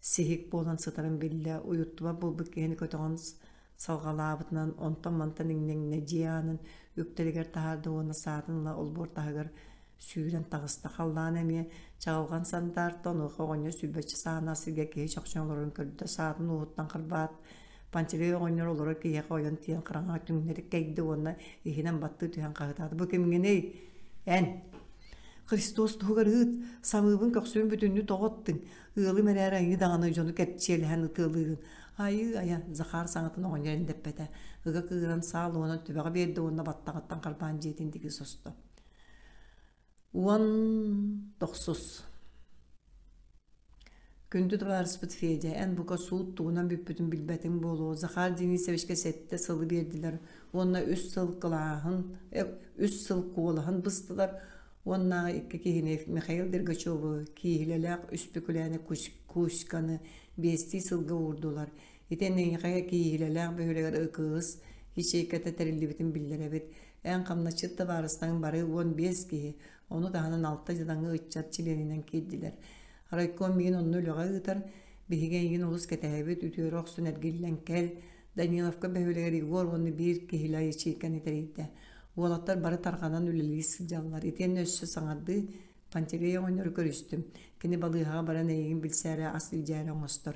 сиһик буолан сытарын биллэ, уйуттубат буолбут киһини көтөҕөн салҕалаабытынан онтон-мантан иҥнэҥнэ дьиэ аанын үктэлигэр таһаарда уонна саатын ыла олбуор таһыгар сүүрэн таҕыста. Халлаан эмиэ чаҕылҕан сандаарта, онуоха оҕонньор сүүрбэччэ сааннаах сиргэ киһи чохчон олорорун көрдө. Саатын уоһуттан харбаат, Пантелей оҕонньор олорор киһиэхэ ойон тиийэн хараҥаҕа түҥнэри кэйдэ уонна иһинэн баттыы түһэн хаһытаата. «Бу кимҥиний? Эн!» Христос туһугар ыыт, самыыбын көхсүбүн бүтүннүү тоҕо ыттыҥ? Ыалым эрээри айыы даҕаны дьону кэпчиэлэһэн ытыалыыгын. Айыы айа, Захар саҥатын оҕонньор эндэппэтэ. Ыга кыыран саал уонан түбэҕэ биэрдэ уонна баттаҕыттан харбаан дьиэтин диэки состо. 19. Күндү табаарыспыт Федя, эн бука суут тугунан бүппүтүн билбэтиҥ буолуо. Захар Денисовичка сэттэ сылы биэрдилэр уонна үс сыл кылааһын, үс сыл куолаһын быстылар. Уоннааҕы икки киһини Михаил Дергачеву, Кииһилэлээх Үспүкүлээни Кузьканы биэстии сылга уурдулар. Ити эйиэхэ Кииһилэлээх бөһүөлэгэр ыкыыс ячейката тэриллибитин биллэрэбит. Эн хамначчыт табаарыстарыҥ бары 15 киһи, ону таһынан алта дьадаҥы ыччат чилиэнинэн киирдилэр. Райком миигин онно үлэҕэ ыытар, биһиги эйигин олус кэтэһэбит, үтүөрэ охсун эргиллэн кэл. Даниловка бөһүөлэгэр Егор уонна биир киһилээх ячейканы тэрийдэ. Уолаттар бары тарҕанан үлэлии сылдьаллар. Итиэннэ өссө саҥардыы Пантелей оҕонньору көрүстүм. Кини балыыһаҕа баран эйигин билсээри ас илдьээри оҥостор.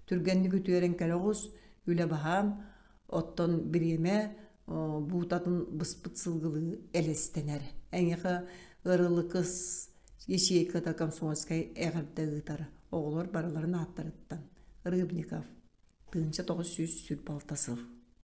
Түргэнник үтүөрэн кэлэ оҕус, үлэ баһаам, оттон бириэмэ буутатын быспыт сылгылыы элэстэнэр. Эйиэхэ ырылыкыс ячейката комсомольскай эҕэрдэ ыытар. Оҕолор барыларын ааттарыттан. Рыбников. 1996 сыл.